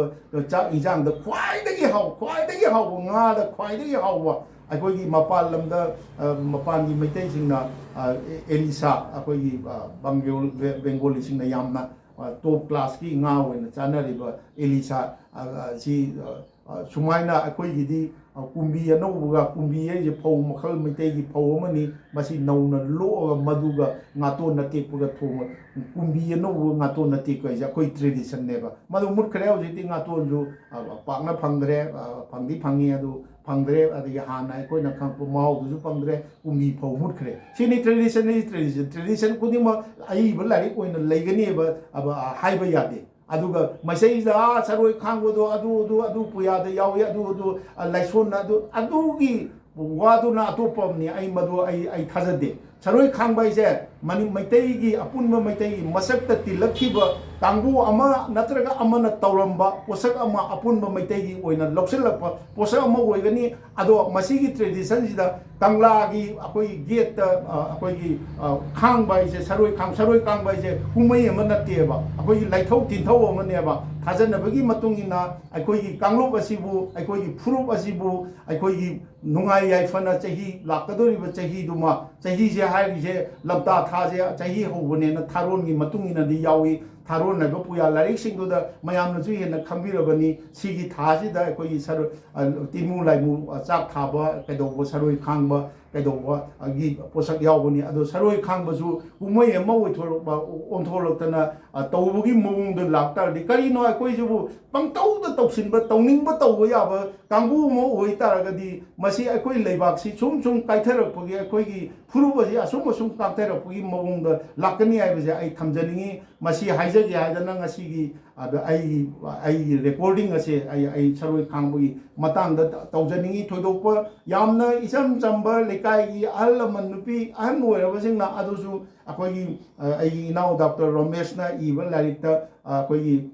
ꯆꯥꯛ ꯏꯟꯁꯥꯡꯗ ꯈ꯭ꯋꯥꯏꯗꯒꯤ ꯍꯥꯎ, ꯈ꯭ꯋꯥꯏꯗꯒꯤ ꯍꯥꯎꯕ ꯉꯥꯗ ꯈ꯭ꯋꯥꯏꯗꯒꯤ ꯍꯥꯎꯕ, ꯑꯩꯈꯣꯏꯒꯤ ꯃꯄꯥꯟ ꯂꯝꯗ, ꯑ, ꯃꯄꯥꯟꯒꯤ ꯃꯩꯇꯩꯁꯤꯡꯅ, ꯑ, ꯑꯦ-, ꯑꯦꯂꯤꯁꯥ, ꯑꯩꯈꯣꯏꯒꯤ, ꯑ, ꯕꯪꯒꯣꯜ-, ꯕꯦ-, ꯕꯦꯡꯒꯣꯂꯤꯁꯤꯡꯅ ꯌꯥꯝꯅ, ꯑ, ꯇꯣꯞ ꯀ꯭ꯂꯥꯁꯀꯤ ꯉꯥ ꯑꯣꯏꯅ ꯆꯥꯅꯔꯤꯕ ꯑꯦꯂꯤꯁꯥ, ꯑ, ꯑ, ꯁꯤ, ꯑ, ꯑ, ꯁꯨꯃꯥꯏꯅ ꯑꯩꯈꯣꯏꯒꯤꯗꯤ, ꯑ, ꯀꯨꯝꯕꯤ ꯑꯅꯧꯕꯒ, ꯀꯨꯝꯕꯤ ꯍꯥꯏꯁꯦ ꯐꯧ ꯃꯈꯜ, ꯃꯩꯇꯩꯒꯤ ꯐꯧ ꯑꯃꯅꯤ, ꯃꯁꯤ ꯅꯧꯅ ꯂꯣꯛꯑꯒ ꯃꯗꯨꯒ ꯉꯥꯇꯣꯟ ꯑꯇꯦꯛꯄꯒ ꯊꯣꯡꯕ, ꯀꯨꯝꯕꯤ ꯑꯅꯧꯕ ꯉꯥꯇꯣꯟ ꯑꯇꯦꯛꯄ ꯍꯥꯏꯁꯦ ꯑꯩꯈꯣꯏ ꯇ꯭ꯔꯦꯗꯤꯁꯟꯅꯦꯕ꯫ ꯃꯗꯨ ꯃꯨꯠꯈ꯭ꯔꯦ, ꯍꯧꯖꯤꯛꯇꯤ ꯉꯥꯇꯣꯟꯁꯨ, ꯑ, ꯄꯥꯛꯅ ꯐꯪꯗ꯭ꯔꯦ, ꯑ, ꯐꯪꯗꯤ ꯐꯪꯉꯤ, ꯑꯗꯨ ꯐꯪꯗ꯭ꯔꯦ, ꯑꯗꯒꯤ ꯍꯥꯟꯅ ꯑꯩꯈꯣꯏꯅ ꯈꯪꯉꯛꯄ ꯃꯍꯥꯎꯗꯨꯁꯨ ꯐꯪꯗ꯭ꯔꯦ, ꯀꯨꯝꯕꯤ ꯐꯧ ꯃꯨꯠꯈ꯭ꯔꯦ꯫ ꯁꯤꯅꯤ ꯇ꯭ꯔꯦꯗꯤꯁꯟ, ꯇ꯭ꯔꯦꯗꯤꯁꯟ, ꯇ꯭ꯔꯦꯗꯤꯁꯟ ꯈꯨꯗꯤꯡꯃꯛ ꯑꯏꯕ ꯂꯥꯏꯔꯤꯛ ꯑꯣꯏꯅ ꯂꯩꯒꯅꯦꯕ, ꯑꯕ-, ꯍꯥꯏꯕ ꯌꯥꯗꯦ꯫ ꯑꯗꯨꯒ ꯃꯁꯤꯗꯩꯁꯤꯗ, ꯑꯥ, ꯆꯔꯣꯏ ꯈꯥꯡꯕꯗꯣ, ꯑꯗꯨ, ꯑꯗꯨ, ꯑꯗꯨ ꯄꯨꯌꯥꯗ ꯌꯥꯎꯏ, ꯑꯗꯨ, ꯑꯗꯨ, ꯑ, ꯂꯥꯏꯁꯣꯟꯅ ꯑꯗꯨ, ꯑꯗꯨꯒꯤ ꯋꯥꯗꯨꯅ ꯑꯇꯣꯞꯄ ꯑꯃꯅꯤ꯫ ꯑꯩ ꯃꯗꯨ ꯑꯩ, ꯑꯩ ꯊꯥꯖꯗꯦ꯫ ꯆꯔꯣꯏ ꯈꯥꯡꯕ ꯍꯥꯏꯁꯦ ꯃꯅꯤ-, ꯃꯩꯇꯩꯒꯤ, ꯑꯄꯨꯟꯕ ꯃꯩꯇꯩꯒꯤ ꯃꯁꯛꯇ ꯇꯤꯜꯂꯛꯈꯤꯕ ꯀꯥꯡꯕꯨ ꯑꯃ ꯅꯠꯇ꯭ꯔꯒ ꯑꯃꯅ ꯇꯧꯔꯝꯕ ꯄꯣꯠꯁꯛ ꯑꯃ, ꯑꯄꯨꯟꯕ ꯃꯩꯇꯩꯒꯤ ꯑꯣꯏꯅ ꯂꯧꯁꯤꯜꯂꯛꯄ ꯄꯣꯠꯁꯛ ꯑꯃ ꯑꯣꯏꯒꯅꯤ꯫ ꯑꯗꯣ ꯃꯁꯤꯒꯤ ꯇ꯭ꯔꯦꯗꯤꯁꯟꯁꯤꯗ ꯀꯪꯂꯥꯒꯤ ꯑꯩꯈꯣꯏꯒꯤ ꯒꯦꯠꯇ, ꯑ, ꯑꯩꯈꯣꯏꯒꯤ, ꯑ, ꯈꯥꯡꯕ ꯍꯥꯏꯁꯦ, ꯁꯔꯣꯏ ꯈꯥꯡ-, ꯁꯔꯣꯏ ꯈꯥꯡꯕ ꯍꯥꯏꯁꯦ ꯀꯨꯝꯍꯩ ꯑꯃ ꯅꯠꯇꯦꯕ, ꯑꯩꯈꯣꯏꯒꯤ ꯂꯥꯏꯊꯧ ꯇꯤꯟꯊꯧ ꯑꯃꯅꯦꯕ꯫ ꯊꯥꯖꯅꯕꯒꯤ ꯃꯇꯨꯡ ꯏꯟꯅ ꯑꯩꯈꯣꯏꯒꯤ ꯀꯥꯡꯂꯨꯞ ꯑꯁꯤꯕꯨ, ꯑꯩꯈꯣꯏꯒꯤ ꯐꯨꯔꯨꯞ ꯑꯁꯤꯕꯨ, ꯑꯩꯈꯣꯏꯒꯤ ꯅꯨꯡꯉꯥꯏ ꯌꯥꯏꯐꯅ ꯆꯍꯤ ꯂꯥꯛꯀꯗꯧꯔꯤꯕ ꯆꯍꯤꯗꯨꯃ, ꯆꯍꯤꯁꯦ ꯍꯥꯏꯔꯤꯁꯦ ꯂꯝꯇꯥ ꯊꯥꯁꯦ ꯆꯍꯤ ꯍꯧꯕꯅꯦꯅ ꯊꯥꯔꯣꯟꯒꯤ ꯃꯇꯨꯡ ꯏꯟꯅꯗꯤ ꯌꯥꯎꯏ꯫ ꯊꯥꯔꯣꯟ ꯍꯥꯏꯕ ꯄꯨꯌꯥ ꯂꯥꯏꯔꯤꯛꯁꯤꯡꯗꯨꯗ ꯃꯌꯥꯝꯅꯁꯨ ꯍꯦꯟꯅ ꯈꯪꯕꯤꯔꯕꯅꯤ꯫ ꯁꯤꯒꯤ ꯊꯥꯁꯤꯗ ꯑꯩꯈꯣꯏꯒꯤ ꯁꯔ-, ꯑ, ꯇꯤꯟꯃꯨ ꯂꯥꯏꯃꯨ, ꯑ, ꯆꯥꯛ ꯊꯥꯕ ꯀꯩꯗꯧꯕ, ꯁꯔꯣꯏ ꯈꯥꯡꯕ ꯀꯩꯗꯧꯕ, ꯑ, ꯒꯤ ꯄꯣꯠꯁꯛ ꯌꯥꯎꯕꯅꯤ꯫ ꯑꯗꯣ ꯁꯔꯣꯏ ꯈꯥꯡꯕꯁꯨ ꯀꯨꯝꯍꯩ ꯑꯃ ꯑꯣꯏꯊꯣꯔꯛꯄ, ꯑꯣꯟꯊꯣꯔꯛꯇꯅ, ꯑ, ꯇꯧꯕꯒꯤ ꯃꯑꯣꯡꯗ ꯂꯥꯛꯇꯥꯔꯗꯤ, ꯀꯔꯤꯅꯣ ꯑꯩꯈꯣꯏꯁꯤꯕꯨ ꯄꯪꯇꯧꯗ ꯇꯧꯁꯤꯟꯕ, ꯇꯧꯅꯤꯡꯕ ꯇꯧꯕ ꯌꯥꯕ ꯀꯥꯡꯕꯨ ꯑꯃ ꯑꯣꯏꯇꯥꯔꯒꯗꯤ, ꯃꯁꯤ ꯑꯩꯈꯣꯏ ꯂꯩꯕꯥꯛꯁꯤ ꯁꯨꯝ ꯁꯨꯝ ꯀꯥꯏꯊꯔꯛꯄꯒꯤ, ꯑꯩꯈꯣꯏꯒꯤ ꯐꯨꯔꯨꯞ ꯑꯁꯤ ꯑꯁꯨꯝ ꯑꯁꯨꯝ ꯀꯥꯏꯊꯔꯛꯄꯒꯤ ꯃꯑꯣꯡꯗ ꯂꯥꯛꯀꯅꯤ ꯍꯥꯏꯕꯁꯦ ꯑꯩ ꯊꯝꯖꯅꯤꯡꯉꯤ꯫ ꯃꯁꯤ ꯍꯥꯏꯖꯒꯦ ꯍꯥꯏꯗꯅ ꯉꯁꯤꯒꯤ, ꯑꯗ, ꯑꯩꯒꯤ, ꯑꯩꯒꯤ ꯔꯦꯀꯣꯔꯗꯤꯡ ꯑꯁꯦ ꯑꯩ, ꯑꯩ ꯁꯔꯣꯏ ꯈꯥꯡꯕꯒꯤ ꯃꯇꯥꯡꯗ ꯇ-, ꯇꯧꯖꯅꯤꯡꯉꯤ꯫ ꯊꯣꯏꯗꯣꯛꯄ ꯌꯥꯝꯅ ꯏꯆꯝ ꯆꯝꯕ ꯂꯩꯀꯥꯏꯒꯤ ꯑꯍꯜ ꯂꯃꯟ, ꯅꯨꯄꯤ ꯑꯍꯟ ꯑꯣꯏꯔꯕꯁꯤꯡꯅ ꯑꯗꯨꯁꯨ ꯑꯩꯈꯣꯏꯒꯤ, ꯑ, ꯑꯩꯒꯤ ꯏꯅꯥꯎ ꯗꯣꯛꯇꯔ ꯔꯣꯃꯦꯁꯅ ꯏꯕ ꯂꯥꯏꯔꯤꯛꯇ, ꯑ, ꯑꯩꯈꯣꯏꯒꯤ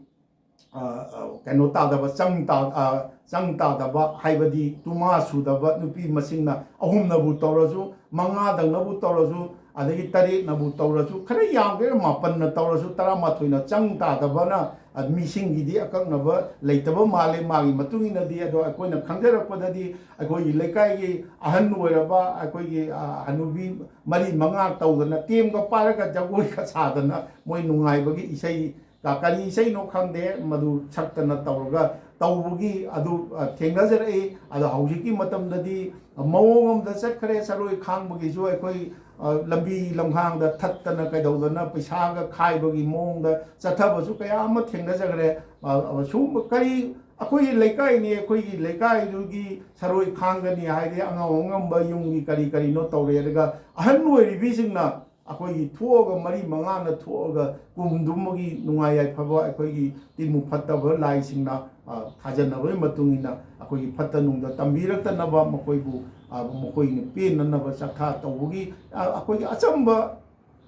ꯑ, ꯀꯩꯅꯣ ꯇꯥꯗꯕ, ꯆꯪ ꯇꯥ-, ꯑ, ꯆꯪ ꯇꯥꯗꯕ ꯍꯥꯏꯕꯗꯤ ꯇꯨꯃꯥ ꯁꯨꯗꯕ ꯅꯨꯄꯤ ꯃꯁꯤꯡꯅ ꯑꯍꯨꯝꯅꯕꯨ ꯇꯧꯔꯁꯨ, ꯃꯉꯥꯗꯪꯅꯕꯨ ꯇꯧꯔꯁꯨ, ꯑꯗꯒꯤ ꯇꯔꯦꯠꯅꯕꯨ ꯇꯧꯔꯁꯨ, ꯈꯔ ꯌꯥꯝꯒꯦꯔꯥ ꯃꯥꯄꯟꯅ ꯇꯧꯔꯁꯨ, ꯇꯔꯥꯃꯥꯊꯣꯏꯅ ꯆꯪ ꯇꯥꯗꯕꯅ, ꯑ, ꯃꯤꯁꯤꯡꯒꯤꯗꯤ ꯑꯀꯛꯅꯕ ꯂꯩꯇꯕ ꯃꯥꯜꯂꯦ ꯃꯥꯒꯤ ꯃꯇꯨꯡ ꯏꯟꯅꯗꯤ꯫ ꯑꯗꯣ ꯑꯩꯈꯣꯏꯅ ꯈꯪꯖꯔꯛꯄꯗꯗꯤ ꯑꯩꯈꯣꯏꯒꯤ ꯂꯩꯀꯥꯏꯒꯤ ꯑꯍꯟ ꯑꯣꯏꯔꯕ ꯑꯩꯈꯣꯏꯒꯤ, ꯑ, ꯍꯅꯨꯕꯤ ꯃꯔꯤ ꯃꯉꯥ ꯇꯧꯗꯅ ꯀꯦꯝꯒ ꯄꯥꯏꯔꯒ ꯖꯒꯣꯏꯒ ꯁꯥꯗꯅ ꯃꯣꯏ ꯅꯨꯡꯉꯥꯏꯕꯒꯤ ꯏꯁꯩ ꯀ-, ꯀꯔꯤ ꯏꯁꯩꯅꯣ ꯈꯪꯗꯦ, ꯃꯗꯨ ꯁꯛꯇꯅ ꯇꯧꯔꯒ ꯇꯧꯕꯒꯤ ꯑꯗꯨ, ꯑ, ꯊꯦꯡꯅꯖꯔꯛꯏ꯫ ꯑꯗꯣ ꯍꯧꯖꯤꯛꯀꯤ ꯃꯇꯝꯗꯗꯤ ꯃꯑꯣꯡ ꯑꯃꯗ ꯆꯠꯈ꯭ꯔꯦ꯫ ꯆꯔꯣꯏ ꯈꯥꯡꯕꯒꯤꯁꯨ ꯑꯩꯈꯣꯏ, ꯑ, ꯂꯝꯕꯤ ꯂꯝꯈꯥꯡꯗ ꯊꯠꯇꯅ ꯀꯩꯗꯧꯗꯅ ꯄꯩꯁꯥꯒ ꯈꯥꯏꯕꯒꯤ ꯃꯑꯣꯡꯗ ꯆꯠꯊꯕꯁꯨ ꯀꯌꯥ ꯑꯃ ꯊꯦꯡꯅꯖꯈ꯭ꯔꯦ꯫ ꯑ, ꯑ, ꯁꯨꯝ ꯀꯔꯤ ꯑꯩꯈꯣꯏꯒꯤ ꯂꯩꯀꯥꯏꯅꯤ, ꯑꯩꯈꯣꯏꯒꯤ ꯂꯩꯀꯥꯏꯗꯨꯒꯤ ꯁꯔꯣꯏ ꯈꯥꯡꯒꯅꯤ ꯍꯥꯏꯗꯤ ꯑꯉꯝ ꯑꯉꯝꯕ ꯌꯨꯝꯒꯤ ꯀꯔꯤ ꯀꯔꯤꯅꯣ ꯇꯧꯔꯦ꯫ ꯑꯗꯨꯒ ꯑꯍꯟ ꯑꯣꯏꯔꯤꯕꯤꯁꯤꯡꯅ ꯑꯩꯈꯣꯏꯒꯤ ꯊꯣꯛꯑꯒ ꯃꯔꯤ ꯃꯉꯥꯅ ꯊꯣꯛꯑꯒ ꯀꯨꯝꯗꯨꯃꯒꯤ ꯅꯨꯡꯉꯥꯏ ꯌꯥꯏꯐꯕ ꯑꯩꯈꯣꯏꯒꯤ ꯇꯤꯟꯃꯨ ꯐꯠꯇꯕ ꯂꯥꯏꯁꯤꯡꯅ, ꯑ, ꯊꯥꯖꯅꯕꯒꯤ ꯃꯇꯨꯡ ꯏꯟꯅ ꯑꯩꯈꯣꯏꯒꯤ ꯐꯠꯇ ꯅꯨꯡꯗ ꯇꯝꯕꯤꯔꯛꯇꯅꯕ ꯃꯈꯣꯏꯕꯨ, ꯑ, ꯃꯈꯣꯏꯅ ꯄꯦꯟꯅꯅꯕ ꯆꯥꯛꯊꯥ ꯇꯧꯕꯒꯤ, ꯑ, ꯑꯩꯈꯣꯏꯒꯤ ꯑꯆꯝꯕ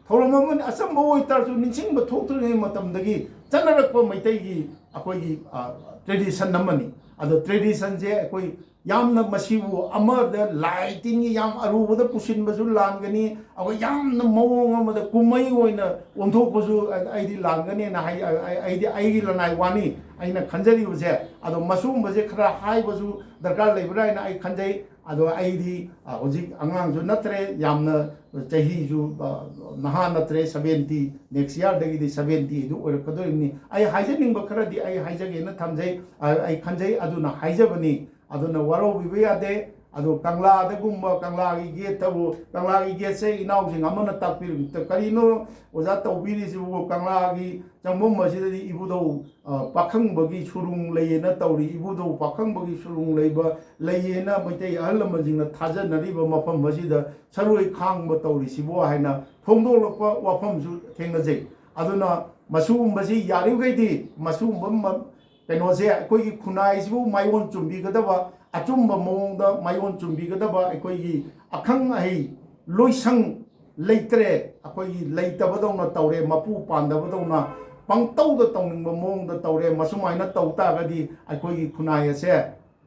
ꯊꯧꯔꯝ ꯑꯃꯅꯤ꯫ ꯑꯆꯝꯕ ꯑꯣꯏꯇꯥꯔꯁꯨ ꯅꯤꯡꯁꯤꯡꯕ ꯊꯣꯛꯇ꯭ꯔꯤꯉꯩ ꯃꯇꯝꯗꯒꯤ ꯆꯠꯅꯔꯛꯄ ꯃꯩꯇꯩꯒꯤ ꯑꯩꯈꯣꯏꯒꯤ, ꯑ, tradition ꯑꯃꯅꯤ꯫ ꯑꯗꯣ traditionꯁꯦ ꯑꯩꯈꯣꯏ ꯌꯥꯝꯅ ꯃꯁꯤꯕꯨ ꯑꯃꯗ ꯂꯥꯏ ꯇꯤꯟꯒꯤ ꯌꯥꯝ ꯑꯔꯨꯕꯗ ꯄꯨꯁꯤꯟꯕꯁꯨ ꯂꯥꯟꯒꯅꯤ, ꯑꯩꯈꯣꯏ ꯌꯥꯝꯅ ꯃꯑꯣꯡ ꯑꯃꯗ ꯀꯨꯝꯍꯩ ꯑꯣꯏꯅ ꯑꯣꯟꯊꯣꯛꯄꯁꯨ ꯑꯩꯗꯤ ꯂꯥꯟꯒꯅꯦꯅ ꯍꯥꯏ-, ꯑꯩ-, ꯑꯩꯗꯤ ꯑꯩꯒꯤ ꯂꯅꯥꯏ ꯋꯥꯅꯤ ꯑꯩꯅ ꯈꯟꯖꯔꯤꯕꯁꯦ꯫ ꯑꯗꯣ ꯃꯁꯤꯒꯨꯝꯕꯁꯦ ꯈꯔ ꯍꯥꯏꯕꯁꯨ ꯗꯔꯀꯥꯔ ꯂꯩꯕ꯭ꯔꯥ ꯍꯥꯏꯅ ꯑꯩ ꯈꯟꯖꯩ꯫ ꯑꯗꯣ ꯑꯩꯗꯤ, ꯑ, ꯍꯧꯖꯤꯛ ꯑꯉꯥꯡꯁꯨ ꯅꯠꯇ꯭ꯔꯦ, ꯌꯥꯝꯅ ꯆꯍꯤꯁꯨ, ꯑ, ꯅꯍꯥ ꯅꯠꯇ꯭ꯔꯦ, seventy, next yearꯗꯒꯤꯗꯤ seventy ꯑꯗꯨ ꯑꯣꯏꯔꯛꯀꯗꯣꯔꯤꯕꯅꯤ꯫ ꯑꯩ ꯍꯥꯏꯖꯅꯤꯡꯕ ꯈꯔꯗꯤ ꯑꯩ ꯍꯥꯏꯖꯒꯦꯅ ꯊꯝꯖꯩ, ꯑ, ꯑꯩ ꯈꯟꯖꯩ, ꯑꯗꯨꯅ ꯍꯥꯏꯖꯕꯅꯤ꯫ ꯑꯗꯨꯅ ꯋꯥꯔꯧꯕꯤꯕ ꯌꯥꯗꯦ꯫ ꯑꯗꯣ ꯀꯪꯂꯥꯗꯒꯨꯝꯕ, ꯀꯪꯂꯥꯒꯤ ꯒꯦꯠꯇꯕꯨ, ꯀꯪꯂꯥꯒꯤ ꯒꯦꯠꯁꯦ ꯏꯅꯥꯎꯁꯤꯡ ꯑꯃꯅ ꯇꯥꯛꯄꯤꯔꯝꯃꯤ, "ꯀꯔꯤꯅꯣ ꯑꯣꯖꯥ ꯇꯧꯕꯤꯔꯤꯁꯤꯕꯨ? ꯀꯪꯂꯥꯒꯤ ꯆꯪꯐꯝ ꯑꯁꯤꯗꯗꯤ ꯏꯕꯨꯙꯧ, ꯑ, ꯄꯥꯈꯪꯕꯒꯤ ꯁꯨꯔꯨꯡ ꯂꯩꯌꯦꯅ ꯇꯧꯔꯤ, ꯏꯕꯨꯙꯧ ꯄꯥꯈꯪꯕꯒꯤ ꯁꯨꯔꯨꯡ ꯂꯩꯕ, ꯂꯩꯌꯦꯅ ꯃꯩꯇꯩ ꯑꯍꯜ ꯂꯃꯟꯁꯤꯡꯅ ꯊꯥꯖꯅꯔꯤꯕ ꯃꯐꯝ ꯑꯁꯤꯗ ꯁꯔꯣꯏ ꯈꯥꯡꯕ ꯇꯧꯔꯤꯁꯤꯕꯨ?" ꯍꯥꯏꯅ ꯐꯣꯡꯗꯣꯛꯂꯛꯄ ꯋꯥꯐꯝꯁꯨ ꯊꯦꯡꯅꯖꯩ꯫ ꯑꯗꯨꯅ ꯃꯁꯤꯒꯨꯝꯕꯁꯤ ꯌꯥꯔꯤꯈꯩꯗꯤ ꯃꯁꯤꯒꯨꯝꯕ ꯃ-, ꯀꯩꯅꯣꯁꯦ ꯑꯩꯈꯣꯏꯒꯤ ꯈꯨꯟꯅꯥꯏꯁꯤꯕꯨ ꯃꯥꯏꯑꯣꯟ ꯆꯨꯝꯕꯤꯒꯗꯕ, ꯑꯆꯨꯝꯕ ꯃꯑꯣꯡꯗ ꯃꯥꯏꯑꯣꯟ ꯆꯨꯝꯕꯤꯒꯗꯕ ꯑꯩꯈꯣꯏꯒꯤ ꯑꯈꯪ ꯑꯍꯩ ꯂꯣꯏꯁꯪ ꯂꯩꯇ꯭ꯔꯦ, ꯑꯩꯈꯣꯏꯒꯤ ꯂꯩꯇꯕꯗꯧꯅ ꯇꯧꯔꯦ, ꯃꯄꯨ ꯄꯥꯟꯗꯕꯗꯧꯅ꯫ ꯄꯪꯇꯧꯗ ꯇꯧꯅꯤꯡꯕ ꯃꯑꯣꯡꯗ ꯇꯧꯔꯦ꯫ ꯃꯁꯨꯃꯥꯏꯅ ꯇꯧ ꯇꯥꯔꯒꯗꯤ ꯑꯩꯈꯣꯏꯒꯤ ꯈꯨꯟꯅꯥꯏ ꯑꯁꯦ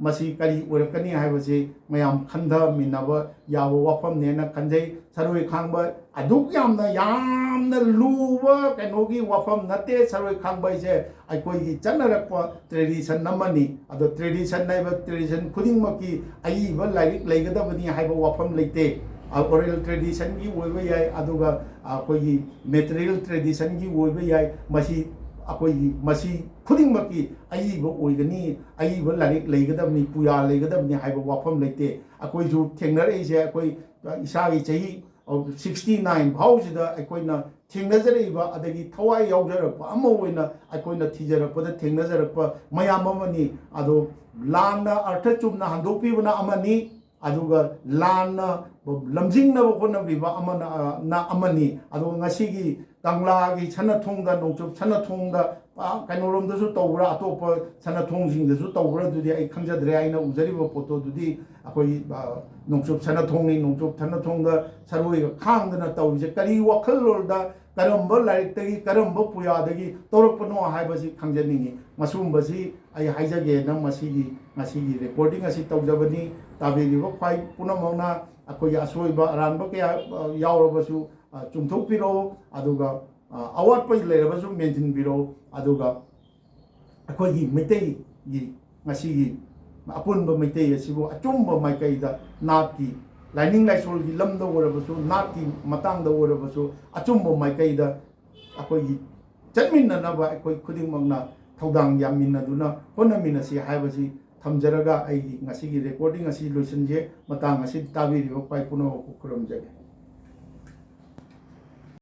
ꯃꯁꯤ ꯀꯔꯤ ꯑꯣꯏꯔꯛꯀꯅꯤ ꯍꯥꯏꯕꯁꯤ ꯃꯌꯥꯝ ꯈꯟꯊꯃꯤꯟꯅꯕ ꯌꯥꯕ ꯋꯥꯐꯝꯅꯦꯅ ꯈꯟꯖꯩ꯫ ꯁꯔꯣꯏ ꯈꯥꯡꯕ ꯑꯗꯨꯛ ꯌꯥꯝꯅ, ꯌꯥꯝꯅ ꯂꯨꯕ ꯀꯩꯅꯣꯒꯤ ꯋꯥꯐꯝ ꯅꯠꯇꯦ꯫ ꯁꯔꯣꯏ ꯈꯥꯡꯕ ꯍꯥꯏꯁꯦ ꯑꯩꯈꯣꯏꯒꯤ ꯆꯠꯅꯔꯛꯄ tradition ꯑꯃꯅꯤ꯫ ꯑꯗꯣ tradition ꯍꯥꯏꯕ, tradition ꯈꯨꯗꯤꯡꯃꯛꯀꯤ ꯑꯏꯕ ꯂꯥꯏꯔꯤꯛ ꯂꯩꯒꯗꯕꯅꯤ ꯍꯥꯏꯕ ꯋꯥꯐꯝ ꯂꯩꯇꯦ꯫ ꯑ, oral traditionꯒꯤ ꯑꯣꯏꯕ ꯌꯥꯏ, ꯑꯗꯨꯒ ꯑꯩꯈꯣꯏꯒꯤ material traditionꯒꯤ ꯑꯣꯏꯕ ꯌꯥꯏ꯫ ꯃꯁꯤ ꯑꯩꯈꯣꯏꯒꯤ, ꯃꯁꯤ ꯈꯨꯗꯤꯡꯃꯛꯀꯤ ꯑꯏꯕ ꯑꯣꯏꯒꯅꯤ, ꯑꯏꯕ ꯂꯥꯏꯔꯤꯛ ꯂꯩꯒꯗꯕꯅꯤ, ꯄꯨꯌꯥ ꯂꯩꯒꯗꯕꯅꯤ ꯍꯥꯏꯕ ꯋꯥꯐꯝ ꯂꯩꯇꯦ꯫ ꯑꯩꯈꯣꯏꯁꯨ ꯊꯦꯡꯅꯔꯛꯏꯁꯦ, ꯑꯩꯈꯣꯏ, ꯑ, ꯏꯁꯥꯒꯤ ꯆꯍꯤ sixty nine ꯐꯥꯎꯁꯤꯗ ꯑꯩꯈꯣꯏꯅ ꯊꯦꯡꯅꯖꯔꯛꯏꯕ, ꯑꯗꯒꯤ ꯊꯋꯥꯏ ꯌꯥꯎꯖꯔꯛꯄ ꯑꯃ ꯑꯣꯏꯅ ꯑꯩꯈꯣꯏꯅ ꯊꯤꯖꯔꯛꯄꯗ ꯊꯦꯡꯅꯖꯔꯛꯄ ꯃꯌꯥꯝ ꯑꯃꯅꯤ꯫ ꯑꯗꯣ ꯂꯥꯟꯅ ꯑꯔꯊ ꯆꯨꯝꯅ ꯍꯟꯗꯣꯛꯄꯤꯕꯅ ꯑꯃꯅꯤ, ꯑꯗꯨꯒ ꯂꯥꯟꯅ ꯂꯝꯖꯤꯡꯅꯕ ꯍꯣꯠꯅꯕꯤꯕ ꯑꯃꯅ, ꯑ, ꯅ ꯑꯃꯅꯤ꯫ ꯑꯗꯨꯒ ꯉꯁꯤꯒꯤ ꯀꯪꯂꯥꯒꯤ ꯁꯅꯥꯊꯣꯡꯗ, ꯅꯣꯡꯆꯨꯞ ꯁꯅꯥꯊꯣꯡꯗ, ꯑ, ꯀꯩꯅꯣꯔꯣꯝꯗꯁꯨ ꯇꯧꯕ꯭ꯔꯥ, ꯑꯇꯣꯞꯄ ꯁꯅꯥꯊꯣꯡꯁꯤꯡꯗꯁꯨ ꯇꯧꯕ꯭ꯔꯥ, ꯑꯗꯨꯗꯤ ꯑꯩ ꯈꯪꯖꯗ꯭ꯔꯦ꯫ ꯑꯩꯅ ꯎꯖꯔꯤꯕ ꯄꯣꯠꯇꯣ ꯑꯗꯨꯗꯤ ꯑꯩꯈꯣꯏ, ꯑ, ꯅꯣꯡꯆꯨꯞ ꯁꯅꯥꯊꯣꯡꯅꯤ꯫ ꯅꯣꯡꯆꯨꯞ ꯁꯅꯥꯊꯣꯡꯗ ꯁꯔꯣꯏꯒ ꯈꯥꯡꯗꯅ ꯇꯧꯔꯤꯁꯦ ꯀꯔꯤ ꯋꯥꯈꯜꯂꯣꯟꯗ, ꯀꯔꯝꯕ ꯂꯥꯏꯔꯤꯛꯇꯒꯤ, ꯀꯔꯝꯕ ꯄꯨꯌꯥꯗꯒꯤ ꯇꯧꯔꯛꯄꯅꯣ ꯍꯥꯏꯕꯁꯤ ꯈꯪꯖꯅꯤꯡꯉꯤ꯫ ꯃꯁꯤꯒꯨꯝꯕꯁꯤ ꯑꯩ ꯍꯥꯏꯖꯒꯦꯅ ꯃꯁꯤꯒꯤ, ꯉꯁꯤꯒꯤ recording ꯑꯁꯤ ꯇꯧꯖꯕꯅꯤ꯫ ꯇꯥꯕꯤꯔꯤꯕ ꯈ꯭ꯋꯥꯏ ꯄꯨꯝꯅꯃꯛꯅ ꯑꯩꯈꯣꯏꯒꯤ ꯑꯁꯣꯏꯕ ꯑꯔꯥꯟꯕ ꯀꯌꯥ, ꯑ, ꯌꯥꯎꯔꯕꯁꯨ, ꯑ, ꯆꯨꯝꯊꯣꯛꯄꯤꯔꯛꯑꯣ, ꯑꯗꯨꯒ, ꯑ, ꯑꯋꯥꯠꯄ ꯂꯩꯔꯕꯁꯨ ꯃꯦꯟꯁꯤꯟꯕꯤꯔꯛꯑꯣ꯫ ꯑꯗꯨꯒ ꯑꯩꯈꯣꯏꯒꯤ ꯃꯩꯇꯩꯒꯤ, ꯉꯁꯤꯒꯤ ꯑꯄꯨꯟꯕ ꯃꯩꯇꯩ ꯑꯁꯤꯕꯨ ꯑꯆꯨꯝꯕ ꯃꯥꯏꯀꯩꯗ, ꯅꯥꯠꯀꯤ, ꯂꯥꯏꯅꯤꯡ ꯂꯥꯏꯁꯣꯜꯒꯤ ꯂꯝꯗ ꯑꯣꯏꯔꯕꯁꯨ, ꯅꯥꯠꯀꯤ ꯃꯇꯥꯡꯗ ꯑꯣꯏꯔꯕꯁꯨ, ꯑꯆꯨꯝꯕ ꯃꯥꯏꯀꯩꯗ ꯑꯩꯈꯣꯏꯒꯤ ꯆꯠꯃꯤꯟꯅꯅꯕ ꯑꯩꯈꯣꯏ ꯈꯨꯗꯤꯡꯃꯛꯅ ꯊꯧꯗꯥꯡ ꯌꯥꯃꯤꯟꯅꯗꯨꯅ ꯍꯣꯠꯅꯃꯤꯟꯅꯁꯤ ꯍꯥꯏꯕꯁꯤ ꯊꯝꯖꯔꯒ ꯑꯩꯒꯤ ꯉꯁꯤꯒꯤ recording ꯑꯁꯤ ꯂꯣꯏꯁꯤꯟꯖꯦ꯫ ꯃꯇꯥꯡ ꯑꯁꯤ ꯇꯥꯕꯤꯔꯤꯕ ꯈ꯭ꯋꯥꯏ ꯄꯨꯝꯅꯃꯛꯄꯨ ꯈꯨꯔꯨꯝꯖꯒꯦ꯫